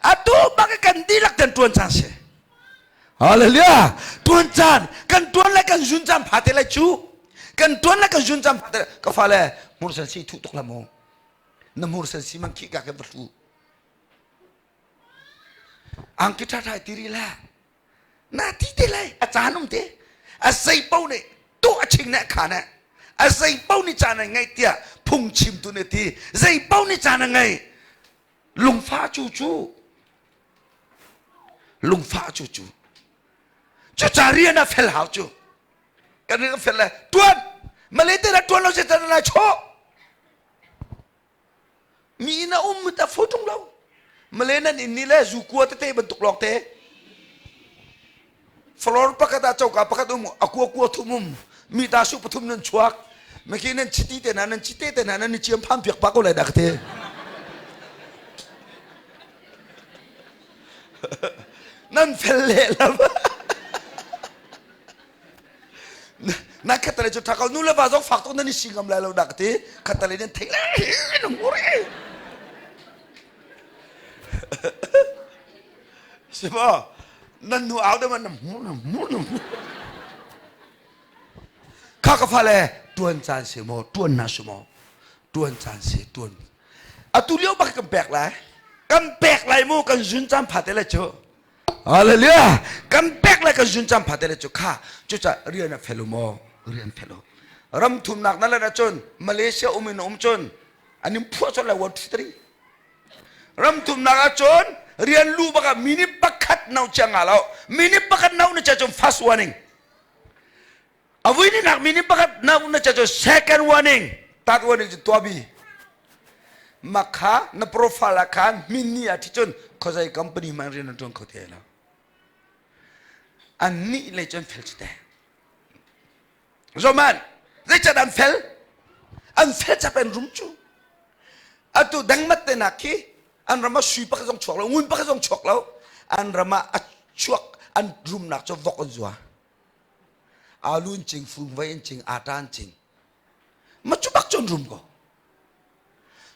atu bak kan dihlak ten ṭuan caan si hallelujah ṭuan caan kan ṭuan le kan zun caan pha te lai cu kan ṭuan le kan zun caan pha te ka fale hmursen si thuh tuk la mu na hmursen si man khi ka ke va hlu angki ṭha ṭha ti ri la na ti te lai a caan um te a zei paoh nih tuah a ching ne kha ne a zei paoh nih caan a ngei tiah phungchimtu nih ti zei paoh nih caan a ngei lungfah cu cu lungfah cu cu cu ca rian a fel hau cu kan rian a fel le tuan malay te na tuan lo se tan na chawh Mi inn a um ta fo ṭung lo. Male nan inn nih le zu kua tete bantuk lawng te. Floor pakhat ah coka pakhat um a kua kua thum um mi ta su pathum nan chuak. Maki nan chiti te hna nan chite te hna nan i ciam pham piak pa ko lai dah ka te. Nan fel lehlam. Na khatale cu ṭha ko nu le va zong fak tuk nan i si ngam lai lo dah ka ti khatale nan thei le na hmur i si maw nan nu au deuh na hmur na hmur na hmur. Kha ka fale tuan caan si maw tuan na si maw tuan caan si tuan. Atu lio bak kan pek lai. Kan pek lai mu kan zun caan pha te le cu. Hallelujah. Kan pek lai kan zun caan pha te le cu kha cuca rian a fel maw rian fel. Ram thumnak na lan ahcun Malaysia um in um cun an in phuah cawlh lai 1 2 3. Ram thumnak ahcun rian lu bak ah minute pakhat no chia nga lo. Minute pakhat no na chia cun first warning. A vui ni nak minute pakhat no na chia cun second warning. Third warning cu tuah bi. Makha na profile ah khan min ni ah thi cun khawzei company man rian an tuan kho te lo. An nih le cun fel cu te. Zoman zeicat an fel? An fel chap an rum cu. Atu dangmat te nak khi an ram ah sui pakhat zong chuak lo, ngun pakhat zong chuak lo. An ram ah a chuak an rumnak cu vok an zua. Alu in cing, fungvei in cing, ata an cing. Ma cu bak cun rum ko.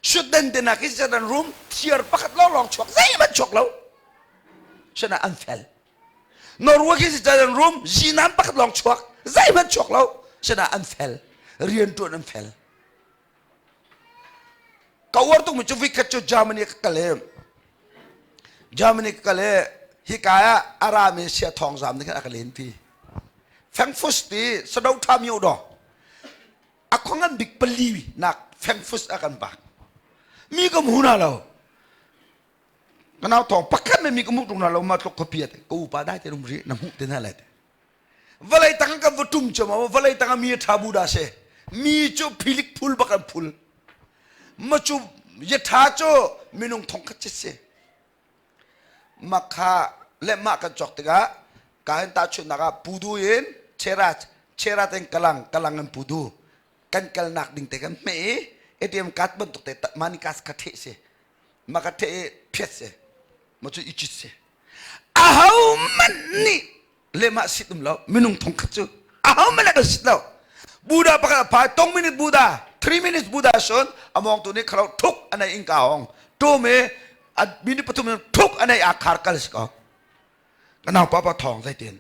Sutden te nak hi an rum thiar pakhat lawng lawng chuak zeihmanh chuak lo. Sana an fel. Norway khi si an rum zinan pakhat lawng chuak zeihmanh chuak lo. Sana an fel. Rian tuan an fel. Ka uar tuk mi cu vikhat cu Germany ka kal i Germany ka kal i hika ah arami sia thawng zam nih khan a ka len pi. Frankfurt ti sado tha myo do. A khua ngan bik pali nak Frankfurt a kan bak. Mi ka hmu na lo. Ka nau thawng pakhat me mi ka hmuh tung na lo ma tluk khuapi ate. Ka upa dai te rum ri na hmuh te na lai te. Vawlei tang kan va tum cu ma vawlei tang mi tha bu da se. Mi cu philik phul bak an phul. Ma cu ya tha cu minung thong khat se. Makha le mah kan cawk tikah ka hin tahchunhnak ah pudu in cherat cherat in kalang kalang in pudu kan kalnak ding te kan hmeh i ATM card bantuk te money card kha theh si ma ka theh i phiat si ma cu i cit si aho man nih le mah sit um lo minung thong khat cu aho man kan sit lo Buddha pakhat a phai tong minute Buddha 3 minutes Buddha sun among tu nih khalo thuk anai in ka hong tu me a minute pathum thuk anai a khar kal si ko kanau pa pa thong zai tin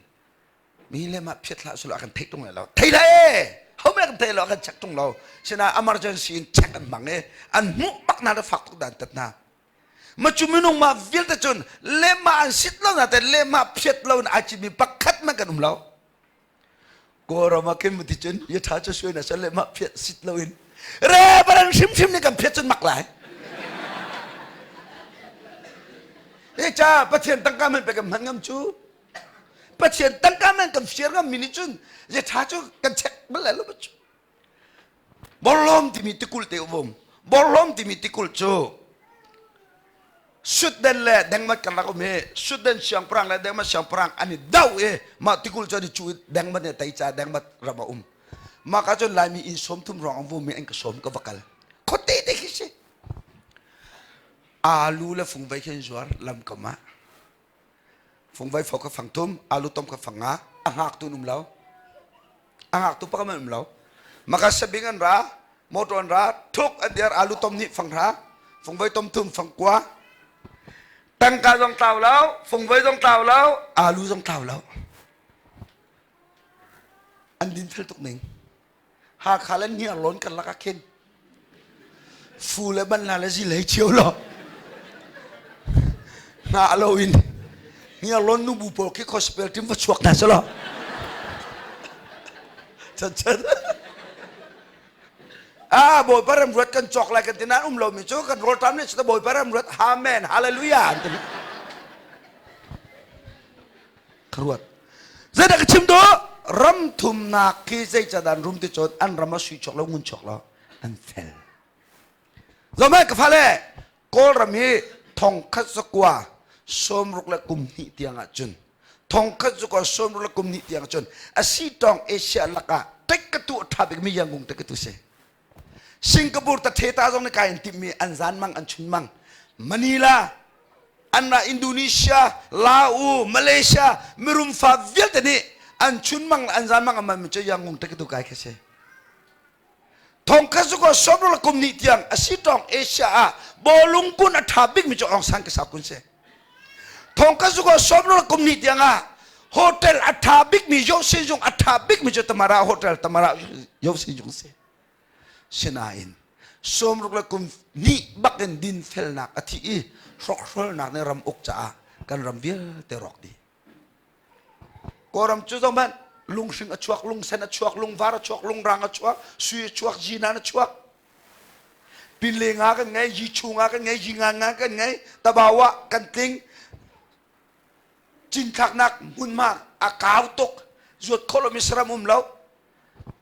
mi le ma phiat hlah sula kan theih tung lo thei la e ho me kan thei lo kan check tung lo sina emergency in check an mang e an hmuh bak na da fak tuk dan tat na ma cu minung ma vialte cun le ma an sit lo na te le ma phiat lo in ai mi pakhat man kan um lo Kawlram ah khin ti cun ya tha cu suai na sal le ma phiat sit lo in re baran hrimhrim nih kan phiat cun mak lai e cha Pathian tangka man pe kan hman ngam cu Pathian tangka man kan fir ngam mi nih cun ya tha cu kan check bal lai lo cu Borlawm timi tikulh te um. Borlawm timi tikulh cu Sutden le Dengmat karlak um hi Sutden siangpahrang le Dengmat siangpahrang an i do i mah tikulh cu an i cu i Dengmat nih a tei caah Dengmat ram a um. Mah ka cun Laimi inn sawm thum ruang an vum i an ka sawm ka va kal. Khuate te khi si. Alu le fungvei khi an zuar lamkam ah. Fungvei fo kha fang thum, alu tom kha fang nga, a hngaktu an um lo. A ngaktu pakhat an um lo. Maka sabing an ra, motor an ra, thuk an dir, alu tom nih fang hra, fungvei tom thum fang kua. Tangka zong tlau lo, fungvei zong tlau lo, alu zong tlau lo. An din fel tuk ning. Hakha le Hniarlawn karlak ah khin fu le banhla le zil hei cio law hna lo in Hniarlawn nubu pawl khi gospel team va chuak hna selaw chan chan ah bawipa ram ruat kan cawk lai kan ti nain um lomi cu kan rawlṭam nih cu bawipa ram ruat amen hallelujah an ti ka ruat zeidah ka chim duh ram thumnak khi zeicadan rum ti cun an ram a sui chuak lo ngun chuak lo an fel zomai ka fale kawlram hi thongkhat zakua sawmruk le kum hnih tiang ah cun thongkhat zakua sawmruk le kum hnih tiang ah cun asi tong Asia lakah tek ka tu tha bik mi yangung tek ka tu si Singapore ta theta zong nih kai an timh mi an zan mang an chun mang Manila an ra Indonesia Laos Malaysia mirum fa vialte nih an chun mang an zan mang an mi cu Yangon te tu kai kha si thong kha su ko somrol kum ni tiang asi tong Asia ah bawlung kun a tha bik mi cu Aung San ka sa kun se thong kha su ko somrol kum ni tiang ah. Hotel a ṭha bikmi Yosinjung a ṭha bikmi cu Tamara Hotel Tamara Yosinjung si. Sinain sawmruk le kum hnih bakin dinfelnak a thi i hrokhrolnak nih ram uk caah kan ram vialte rawk dih. Kawlram cu zohhmanh lunghring a chuak, lungsen a chuak, lungvar a chuak, lungrang a chuak, sui a chuak, zinan a chuak. Pinle nga kan ngei, yichu nga kan ngei, yinga nga kan ngei, tabawa kan tling. Cinthlaknak hmunhma a kau tuk, zuat khawh lomi saram um lo.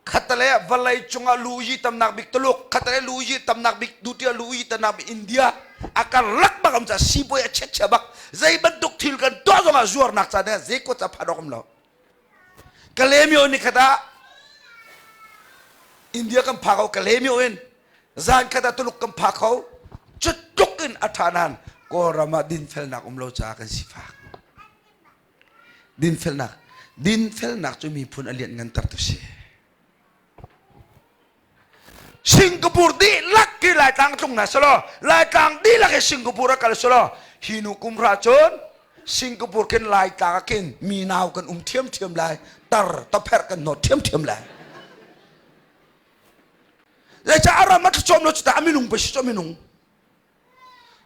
Khatale vawlei cungah lu yi tamnak bik Tuluk, khatale lu yi tamnak bik dutia lu yi tamnak bik India. A karlak bak am ca sibawi a chiat bak. Zei bantuk thil kan tuah zongah zuarnak ca ne zei ko ca phan awk um lo. Kalemyo ni khat ah India kan pha ko Kalemyo in zan khat ah Tuluk kan pha kho. Cutluk in a ṭha nain Kawlram ah dinfelnak um lo caah kan sifak. Dinfelnak. Dinfelnak cu miphun a lianhnganter tu si. Singapore dihlak khi Laitlang tlung hna selaw, Laitlang dihlak hi Singapore a kal selaw, hi nu kum hra cun Singapore khin Laitlang ah khin mi nau kan um ṭhiamṭhiam lai, tar topherh kan hnawt ṭhiamṭhiam lai. Zeicah a ram a thluchuam lo cu tah a minung pei si cu a minung.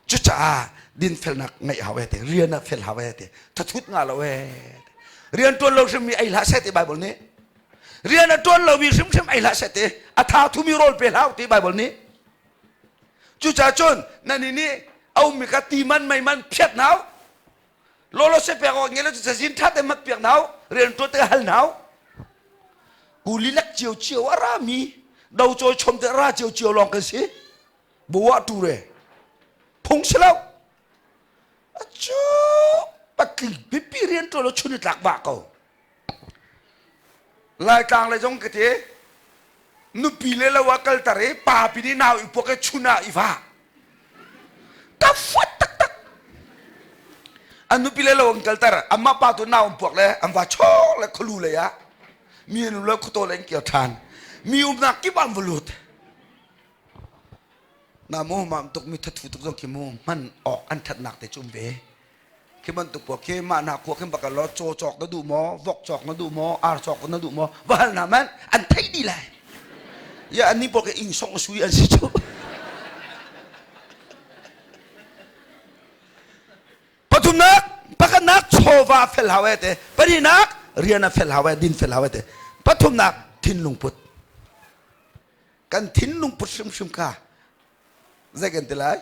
Cucaah dinfelnak ngeih hau ee ti, rian ah fel hau ee ti, thathut nga lo ee ti. Rian ṭuan lo hrimmi ei hlah seh ti Bible nih. Rian a ṭuan lomi hrimhrim ei hlah seh ti, a tha thumi rawl pe hlah ti Bible nih. Cucaah cun nan nih a ummi kha ti man mei man phiat nau, lawlaw se pek awk nge lo cu cazin ṭha te mat piak nau, rian ṭuan te hal nau. Kuli lek cio cio a rami, do cawi chom te ra cio cio lawng kan si. Buah tu re phung si lo acu patling pipi rian ṭuan lo chun i tlak vah ko Laitlang le zong ka ti nupi le lo ah kalter i pa pi nih nau i puak i chun ah i va ka fuat taktak an nupi le lo an kalter amah pa tu nau an puak le an va chawk le khualu lei ah mi an um le khuataw le an kir ṭhan mi umnak kip ah an va lut Na mu mam tuk mi thathu tuk zong khi mu hman awk an thatnak te cu um ve. Khi bantuk pawl khi mah hna khua khin bak lo caw cawk na duh maw, vok cawk na duh maw, ar cawk na duh maw, va hal hna man an theih dih lai. Ya an ni pawl khi ing song sui an si cu. Pathumnak, pakhatnak chawva fel hau e te. Pahnihnak rian a fel hau e, din fel hau e te. Pathumnak thinlung put. Kan thinlung put hrimhrim kha zei kan ti lai?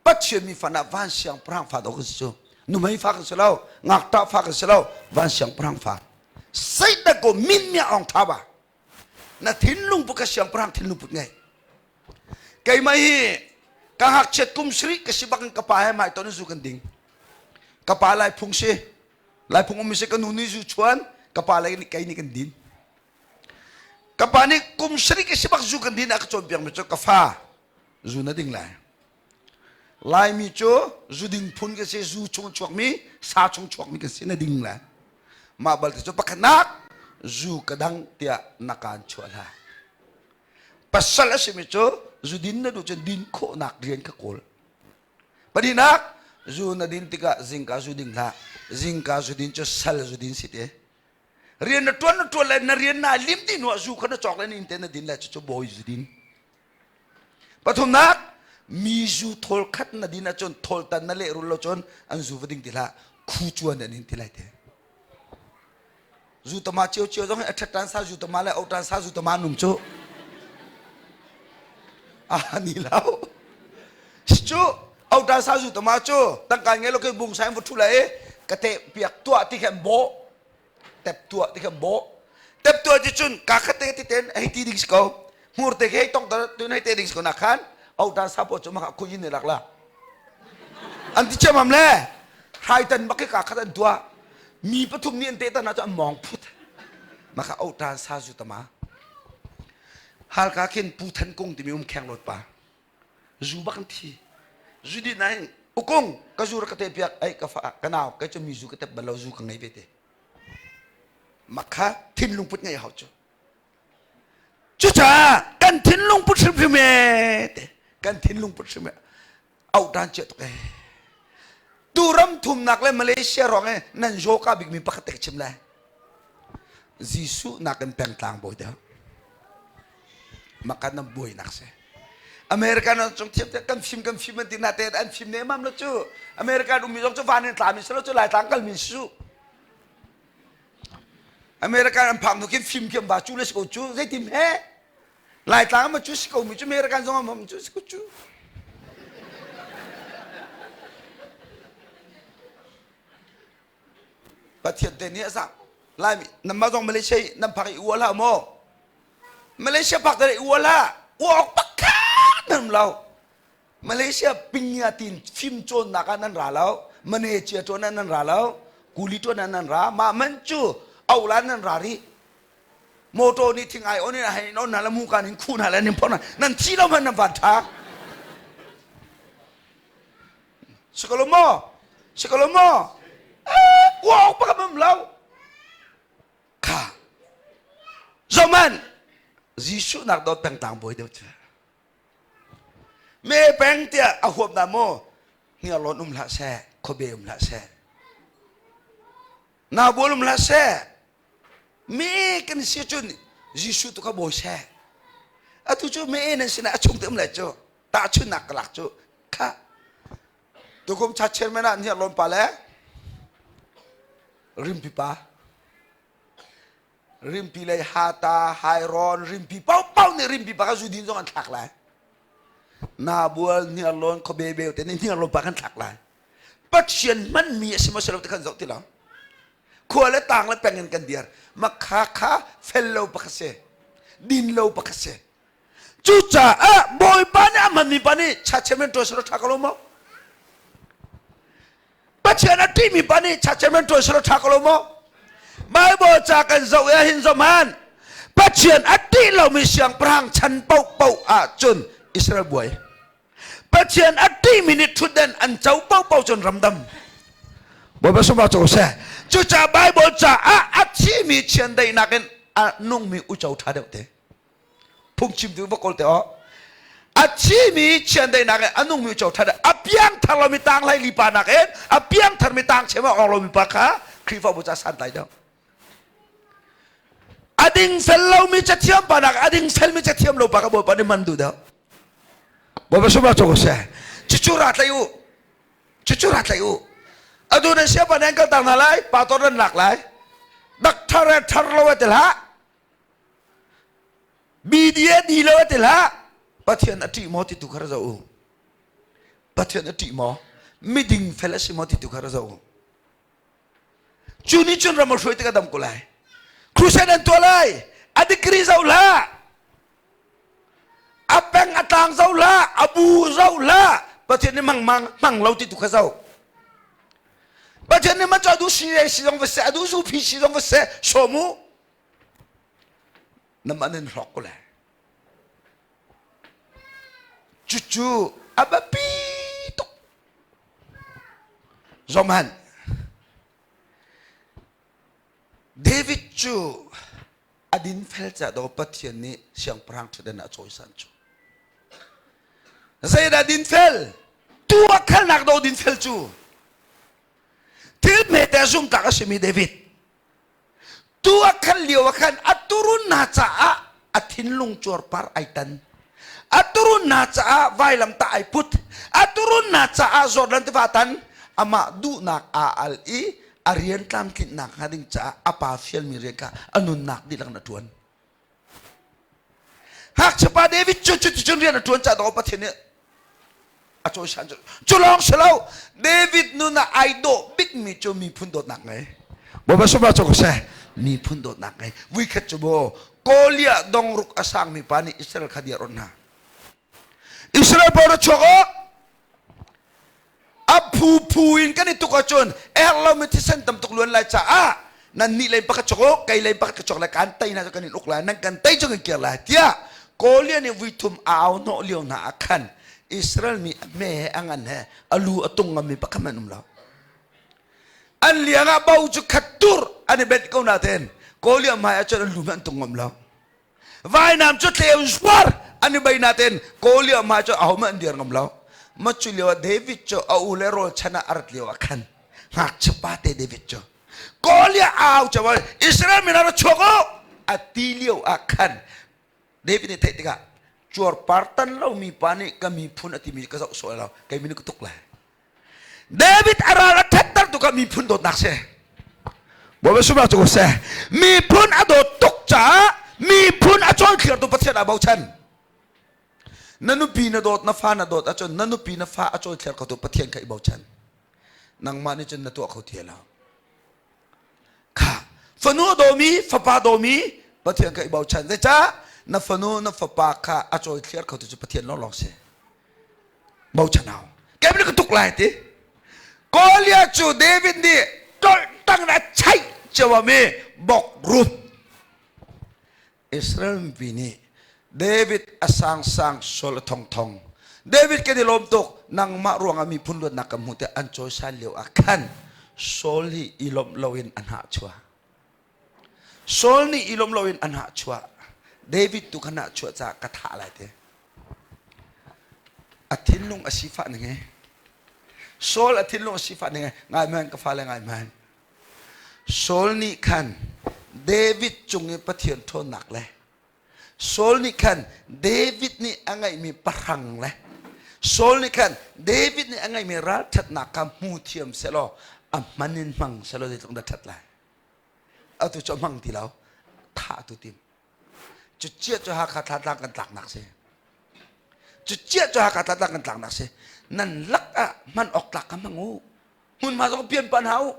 Pathian mi fan ah van siangpahrang fa dawh kan si cu. Nuhmei fa kan si lo, ngakṭah fa kan si lo, van siangpahrang fa. Satan ko min mia ong tha ba. Na thinlung put kha siangpahrang thinlung put ngei. Keimah hi ka ngakchiat kum sarih ka si bak in ka pa he mai ton zu kan ding. Ka pa lai phung si. Lai phung um si ka nu nih zu chuan, ka pa le kei nih kan din. Ka pa nih kum sarih ka si bak zu kan din a ka cawnpiakmi cu ka fa zu na ding lai. Laimi cu zu ding phun ka si, zu chung chuakmi, sa chung chuakmi ka si na ding lai. Mah balte cu pakhatnak zu ka dang tiah na kaan chuah hlah. Pasal a simi cu zu din na duh cun din khawhnak rian ka kawl. Pahnihnak zu na din tikah zingka zu ding hlah. Zingka zu din cu sal zu din si te. Rian na ṭuan na ṭuan le na rian naa lim dih hnu ah zu kha na cawk le na inn te na din lai cucu bawi zu din. Pathumnak mi zu thawl khat na din ahcun thawl tan na lehrul lo cun an zu va ding ti hlah khu cuan an in ti lai te. Zu tama cio cio zong hi a ṭhat tan sa zu tama le otan sa zu tama num cu ah ni lo. Cu otan sa zu tama cu tangka ngei lo ke bung sai va ṭhu lai i ka te piak tuah ti khan bawh tep tuah ti khan bawh tep tuah ti cun ka khat te ti ten hei ti ding si ko hmur te khi hei tong tun hei te ding si ko na khan otan sa po cu maka khuyin ne lak la an ti chiamam le hrai tan bak ka khat an tuah mi pathum nih an te tan ah cu an mawng phut maka otan sa zu tama halka khin pu than kung timi um kheng lot pa zu bak an thi zu di nai ukung ka zu ka te piak ai ka fa ka nau kai chu mi zu ka tep bal lo zu ka ngei ve te makha thinlung put ngei hau chu cucaah kan thinlung put hrimhrim e te kan thinlung put hrim e auh dan cia tuk e tu ram thumnak le Malaysia ruang e nan joka bikmi pakhat te ka chim lai. Jesuh nakin pengtlang bawi deuh. Maka nan buainak si. American an cung thiam kan fim kan fim an ti na te an fim ne mam lo cu American ummi zong cu van in tlami si lo cu Laitlang kalmi si su. American an phak hnu khin fim khi an va cu le si ko cu zeitim he Laitlang ma cu si ko mi cu American zong am cu si ko cu. Pathian te nih a zang Laimi nanmah zong Malaysia nan phak i ual hlah maw Malaysia phak te ual hlah uak pakhat nan lo Malaysia pingya tin fim cawnnak ah nan ra lo manager tuan ah nan ra lo kuli tuan ah nan ra mah man cu aulan nan ra rih motor nih thing ai on in hai on na la mu kan in khu na la nin phon nan thi lo man nan van tha Sikolo maw? Sikolo maw? Eh, uak bak am lo. Kha. Zoman Jesuh nak dawt pengtlang bawi deuh cu. Me peng tiah a huap na maw? Hniarlawn um hlah seh, khuabe um hlah seh. Nabual um hlah seh. Me kan si cun Jesuh tu kha bawi seh. Atu cu me nan sinah a chung te um lai cu. Tahchunnak ka lak cu Khah. Tukum cha chairman ah Hniarlawn pa le Rimpi pa. Rimpi lei Hata, Hairon, Rimpi paohpaoh nih Rimpi pa kha zudin zong an thlak lai. Nabual, Hniarlawn, Khuabebeu te nih Hniarlawn pa kan thlak lai. Pathian hmanmi a si maw si lo ti kan zoh ti lo. Khua le tang le peng in kan dir. Makha kha fel lo pakhat si. Din lo pakhat si. Cucaah Bawipa nih a hmanmi pa nih chachiam in ṭuan selaw ṭha ko lo maw? Pathian a ṭihmi pa nih chachiam in ṭuan selaw ṭha ko lo maw? Bible ca kan zoh i hin zohman Pathian a ṭih lomi siangpahrang chan paohpaoh ahcun Israel buai. Pathian a ṭihmi nih ṭhutden an co paohpaoh cun ramdam. Bawipa sungah co seh. Cucaah Bible caah a thimi chiandeihnak in a nungmi uco ṭha deuh te. Phungchim tu va kawl te aw. A thimi chiandeihnak in a nungmi uco ṭha deuh. A piangthar lomi tang hlei li pa nakin a piangtharmi tang chem a awng lomi pa kha Khrihfabu ca santlai deuh. A dingfel lomi cathiam pa nak a dingfelmi cathiam lo pa kha Bawipa nih man duh deuh. Bawipa sumah cawk seh. Cucu ra tlai u. Cucu ra tlai u. Atu nan siapa nan kal tang hna lai, pa tor nan lak lai. Dak thar e thar lo e ti hlah. BD e di lo e ti hlah. Pathian a ṭih maw ti tu kha ra zoh u. Pathian a ṭih maw? Miding fel a si maw ti tu kha ra zoh u. Cu nih cun ram a hruai tik a dam ko lai. Crusade an tuah lai. A degree zoh hlah. A peng a tlang zoh hlah. A bu zoh hlah. Pathian nih mang mang hmang lo ti tu kha zoh. Pathian nih man cu a duh si si zong va seh, a duh zu phi si zong va seh, sawm u. Na man in hrawk ko lai. Cucu a biapi tuk. Zohhmanh. David cu a dinfel caah daw Pathian nih siangpahrang ṭhutdan ah a cawisan cu. Zeidah dinfel? Tu a khalnak daw dinfel cu. Thil hmete zumtlak a simi David. Tu a khal lio ah khan a turun hna caah a thinlung cuarpar ai tan. A turun hna caah vailamtah ai put. A turun hna caah Jordan tiva tan. Amah duhnak aa al i a rian tlamtlinhnak hnga ding caah a pa fialmi rian kha a nunnak dihlak in a ṭuan. Ngakchia pa David cu cuticun rian a ṭuan caah dawh Pathian nih a cawisan cu cu lawng si lo David nun ah ai dawh bikmi cu miphun dawtnak ngei. Bawipa sumah cu seh miphun dawtnak ngei. Vuikhat cu maw Goliath dongruk a sangmi pa nih Israel kha dir hna. Israel pawl a chuak awk A phuphu in kan i tuk ahcun herh lomi thisen tam tuk luan lai caah nan nih lei pakhat chok u kei lei pakhat ka chok lai kan tei hna cu kan in uk lai nan kan tei cu kan kir lai tiah Kawlian nih vuithum a au hnawh lio hna ah khan Israel mi a hme he a ngan he a lu a tung ngammi pakhat hmanh um lo. An liang ah bo cu khat tur an i benh ko nain Kawlian hmai ah cun an lu hmanh an tung ngam lo. Vainam cu tleu zuar an i bei nain Goliath hmai cu ahohmanh an dir ngam lo. Ma cu lio ah David cu a u le rawl chan ah a rat lio ah khan ngakchia pa te David cu. Goliath au cawa Israel mi ra chuak u a ti lio ah khan David nih theih tikah cuarpar tan lomi pa nih ka miphun a timi ka zoh sawh lo kei min ka tuk lai. David a ral a ṭhatter tu ka miphun dawtnak si. Bawipa sumnak cu seh. Miphun a dawt tuk caah miphun a cawithliartu Pathian aa bochan. Na nupi na dawt, na fa na dawt ahcun na nupi na fa a cawithliar khotu Pathian kha i bochan. Nangmah nih cun na tuah kho ti lo. Kha fanu a dawmi, fapa dawmi Pathian kha i bochan. Zeicah na fanu na fapa kha a cawithliar khotu cu Pathian lawnglawng si. Bochan hau. Kei ka tuk lai ti. Goliath cu David nih tolh tang in a chaih cio mi bok rum. Israel mipi nih David a sangsang Saul a thongthong. David kan i lawm tuk nangmah ruangah miphun luatnak kan hmu tiah an cawisan lio ah khan Saul hi i lawmh loin a hnah chuah. Saul nih i lawmh loin a hnah chuah. David tu kha hnah chuah caah ka thah lai ti. A thinlung a sifah ning he. Saul a thinlung a sifah ning he. Ngai hmanh ka fale ngai hmanh. Saul nih khan David cung i Pathian ṭhawnnak le Saul nih khan David nih a ngeihmi pahrang le Saul nih khan David nih a ngeihmi ralṭhatnak kha hmu thiam sehlaw a hman in hmang sehlaw zeitluk dah ṭhat lai. Atu cu a hmang ti lo, thah tu tim. Cu cia cu Hakha thlatlang kan tlaknak si. Cu cia cu Hakha thlatlang kan tlaknak si. Nan lak ah hman awk tlak kha hmang u. Hmunhma zong pian pan hau.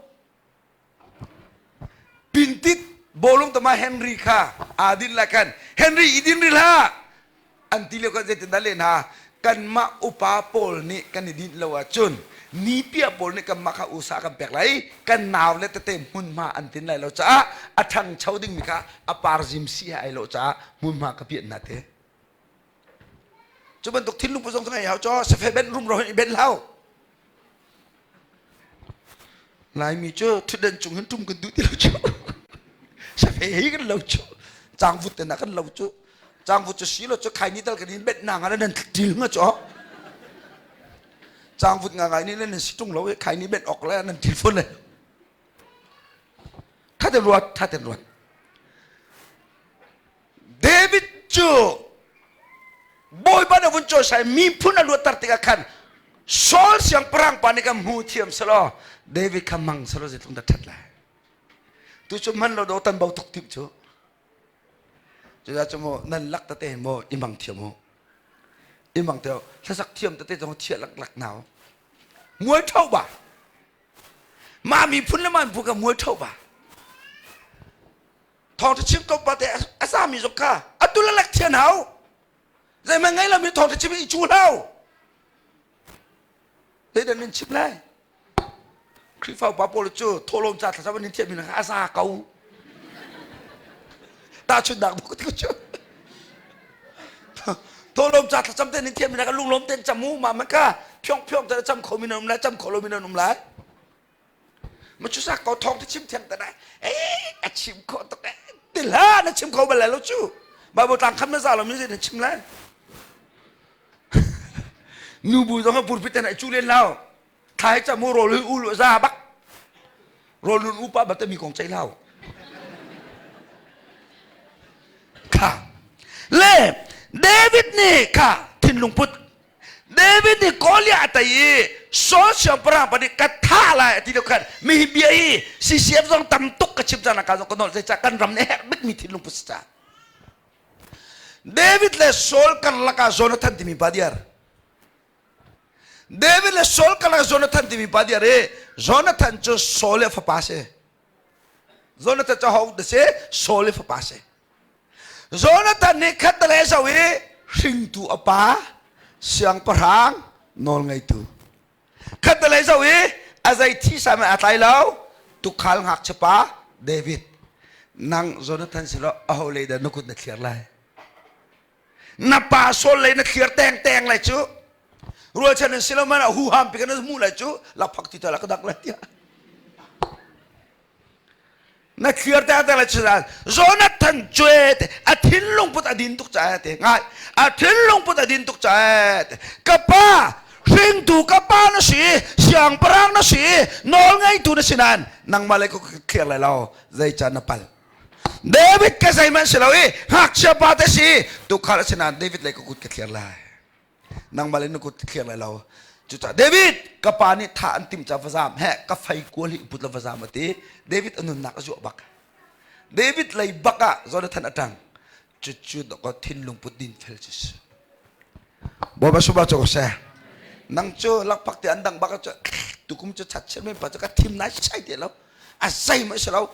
Pintit bawlung tama Henry kha aa din la khan Henry i din ril ha an ti lio kan zeitin dah len ha kanmah upa pawl nih kan i dinh lo ahcun nipia pawl nih kanmah kha usa kan pek lai kan nau le tete hmunhma an tin lai lo caah a ṭhangcho dingmi kha a parzim si he ai lo caah hmunhma ka pian hna te cu bantuk thinlung pu zong cu ngei hau caw safe ben rumro hin i ben hlau Laimi cu ṭhutdan cung hin ṭum kan duh ti lo cu. Safe hi kan lo cu. Cangvut te na kan lo cu. Cangvut cu si lo cu khaini tal kan in bet na nga nan ṭil nga cu. Cangvut nga ngai ni nan si ṭung lo i khaini bet ok le nan ṭil fon le. Thaten ruat, thaten ruat. David cu Bawipa nih a vun cawisai miphun a luatter tikah khan Saul siangpahrang pa nih kan hmu thiam selaw David kha mang selaw zeitluk dah ṭhat lai. Tu cu man lo do tan bo tuk tim cu. Cucaah cu mu nan lak tete maw i mang thiam u. I mang teo hlasak thiam tete zong thiah lak lak nau. Mual tho ba. Mah miphun le mah miphun ka mual tho ba. Thawngṭha chim ko pa te a zami zong kha atu le lek thian hau. Zeihmanh ngei lomi thawngṭha chim i cu hlau. Zeidah nan chim lai? Khrihfa upa pawl cu thawhlawm ca thlacam an thiammi kha a za ko. Tahchunhnak bak ti cu. Thawhlawm ca thlacam te nan thiammi kha lunglawm ten cam u ma man kha phiong phiong te cam kho mi nan um lai cam kho lo mi nan um lai. Ma cu sak ko thawng te chim thiam te dai. Eh a chim kho tuk eh. Ti hlah na chim kho bal lai lo cu. Bible tlang kham na za lo mi zei na chim lai. Nubu zong a pulpit ten ai cu len lo. Thai ca mu rawl hu u za bak. Rawl nun upa bate mi kong chei lo. Kha. Le David nih kha thinlung put David nih Goliath a tei i Saul siangpahrang pa nih ka thah lai a ti lio khan mi hi bia hi CCF zong tam tuk ka chim cang ka zong ka nawl zeicah kan ram nih herh bikmi thinlung put si ca David le Saul karlak ah Jonathan timi pa diar David le Saul karlak ah Jonathan timi pa diar i Jonathan cu Saul le fapa si Jonathan cu ho da si Saul le fapa si Jonathan nih khat le zo i hringtu a pa siangpahrang nawlngeitu khat le zo i a zei thi sa a tlai lo tukhal ngakchia pa David nang Jonathan si lo aho lei dah na kut na thliar lai na pa Saul lei na thliar teng teng lai cu rualchan in si lo man a huham pi kan hmuh lai cu lakphak ti ta ka dak lai tiah na thliar te te le chuan Jonathan cue te a thinlung put a din tuk caah te ngai a thinlung put a din tuk caah te ka pa Hringtu ka pa na si, siangpahrang na si, nawl ngeitu na si nain nangmah le ka thliar lai lo. Zeicah na pal? David ka zeihmanh si lo i ngakchia pa te si tukhal a si nain David le ka kut ka thliar lai. Nangmah le na kut ka thliar lai lo. Cucaah David ka pa nih thah an timh ca va zam he ka fei kual hi put la va zam a ti. David a nunnak a zuah bak. David lei bak ah Jonathan a ṭang. Cucu dawkaw thinlung put din fel cu si. Bawipa suba cu seh. Nang cu lakpak te an dang bak cu tukum cu chat chiat men pa cu ka thim nai sai te lo. A zei ma si lo.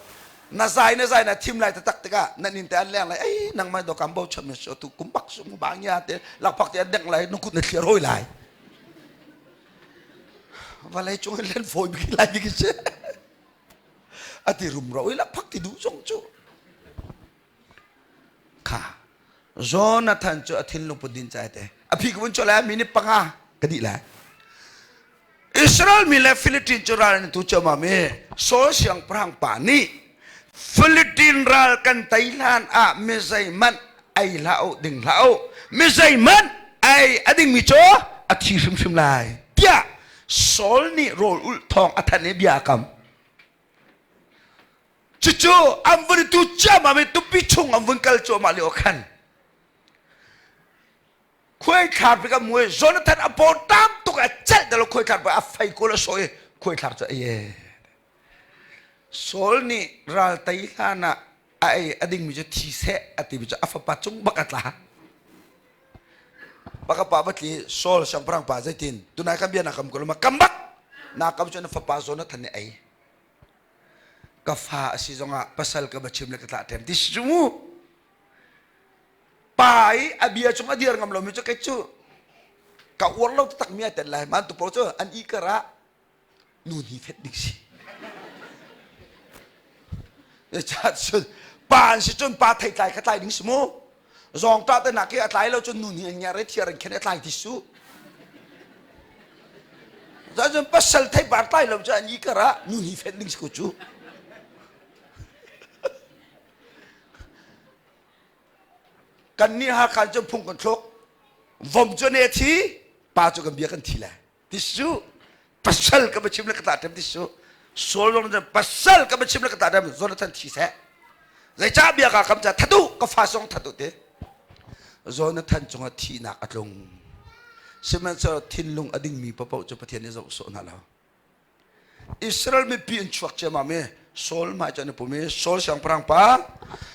Na zai na zai na thim lai taktak tikah nan in te an leng lai ei nang mai do kam bo cham so tu kum bak su ba nya te lakpak te an deng lai nu kut na thliar hoi lai. Vawlei cung in len fawi bik lai bik si. Ati rum ro i lakpak ti duh zong cu. Kha Jonathan cu a thinlung put din cai te a phi ka vun chuah lai minute panga ka dih lai. Israel mi le Philippine cu ral an tu ciammam i Saul siangpahrang pa nih Philippine ral kan tei hlan ah mi zeihmanh ei hlah u ding hlah u mi zeihmanh ei a dingmi cu a thi hrimhrim lai tiah Saul nih rawl ulh thawng a thanh i bia a kam. Cucu an vun i tu ciammam i tupi chung an vun kal cuahmah lio khan khuaithlar bik a mui Jonathan a paw tam tuk a celh dalo khuaithlar bik a fei kawl a sawh i khuaithlar cu a ei. Saul nih ral tei hlan ah a ei a dingmi cu thi seh a timi cu a fapa cung bak a tla. Baka pa va tli Saul siangpahrang pa zeitin tunai kan bia na kam ko lo ma kam bak na kam cu na fapa Jonathan nih ei. Ka fa a si zongah pasal ka va chim le ka tlah ṭem ti si mu. Pa i a bia cung a dir ngam lomi cu kei cu ka uar lo taktak mi ai tel lai. Man tu pawl cu an i kar ah nu ni fet ding si. Cun pa an si cun pa theitlai kha tlai ding si mu. Zawngṭah te nak i a tlai lo cun nu nih an ngiar i thiar in khen a tlai ti su. Cun pasal theipar tlai lo cu an i kar ah nu nih fenh ding si ko cu. Kan nih Hakha cun phung kan thluk. Vom cu ne thi, pa cu kan bia kan thi lai. Ti su pasal ka va chim le ka tah ṭem ti su. Saul zong nih pasal ka va chim le ka tah ṭem Jonathan thi seh. Zeicah bia ka kam ca that u ka fa song that u ti. Jonathan cungah thihnak a tlung. Sihmanhsehlaw thinlung a dingmi paoh cu Pathian nih zoh sawh hna lo. Israel mipi in chuak ciammam i Saul hmai cu an i pum i Saul siangpahrang pa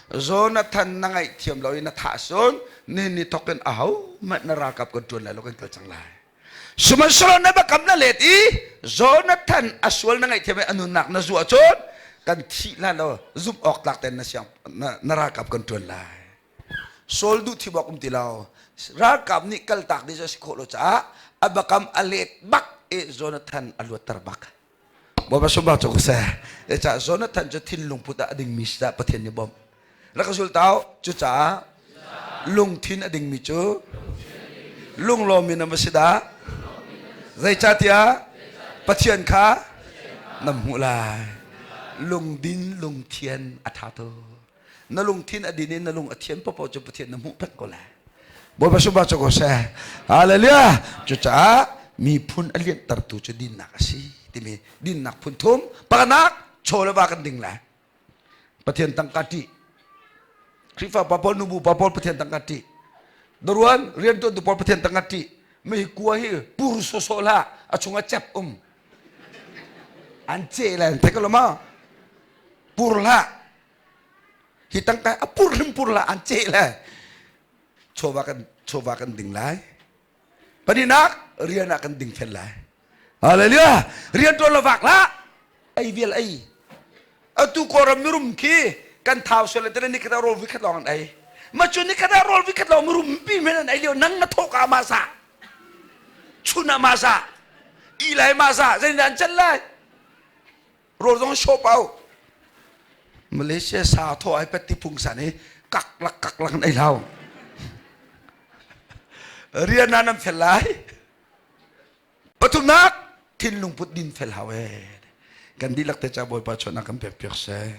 Jonathan na ngaihthiam lo i na thah sun nihin ni thawk in ahohmanh na ralkap kan ṭuan lai lo kan kal cang lai. Sihmanhsehlaw na biakam na let i Jonathan a sual na ngaihthiam i a nunnak na zuah cun kan thih hlan lo zumh awk tlak tein na siang na ralkap kan ṭuan lai. Saul duh thim awk um ti lo. Ralkap nih kaltak ding cu a si khawh lo caah a biakam a let bak i Jonathan a luatter bak. Bawipa sumbar cu ka seh. Cucaah Jonathan cu thinlung put ah a dingmi si dah Pathian nih bawmh. Rak ka zul tau. Cucaah lungthin a dingmi cu lunglawm in an va si dah. Zeicahtiah Pathian kha na hmuh lai. Lungdin lungthian a ṭha tuk. Na lungthin a din in na lung a thian paohpaoh cu Pathian na hmuh peng ko lai. Bawipa sumbar cu ko seh. Hallelujah. Cucaah miphun a lianhtertu cu dinnak a si timi dinnak phun thum. Pakhatnak chaw le va kan ding lai. Pathian tangka ṭih. Khrihfa pa pawl nubu pa pawl Pathian tangka ṭih. Daruan rianṭuantu pawl Pathian tangka ṭih. Mei kua hi pur sawsawh hlah a chungah cep um. An ce lai an thei ko lo ma? Pur hlah. Hi tangka a pur hrim pur la an ceh le chawva kan chawva kan ding lai. Pahnihnak rian ah kan ding fel lai. Hallelujah. Rian tuan lo vak la. Ei vial ei. Atu kawlram mirum khi kan thau sual le ni khat rawl vikhat lawng an ei. Ma cu ni khat rawl vikhat lawng mirum pi men an ei lio nang na thawk ah ma sa. Chun ah ma sa. I lai ma sa. Zeidah an chan lai? Rawl zong shop au. Malaysia sa thaw ai pet ti phung san i kak lak kak lak an ei hlau. Rian ah nan fel lai. Pathumnak thinlung put din fel hau e. Kan dihlak te ca Bawipa chawhnak kan pek piak seh.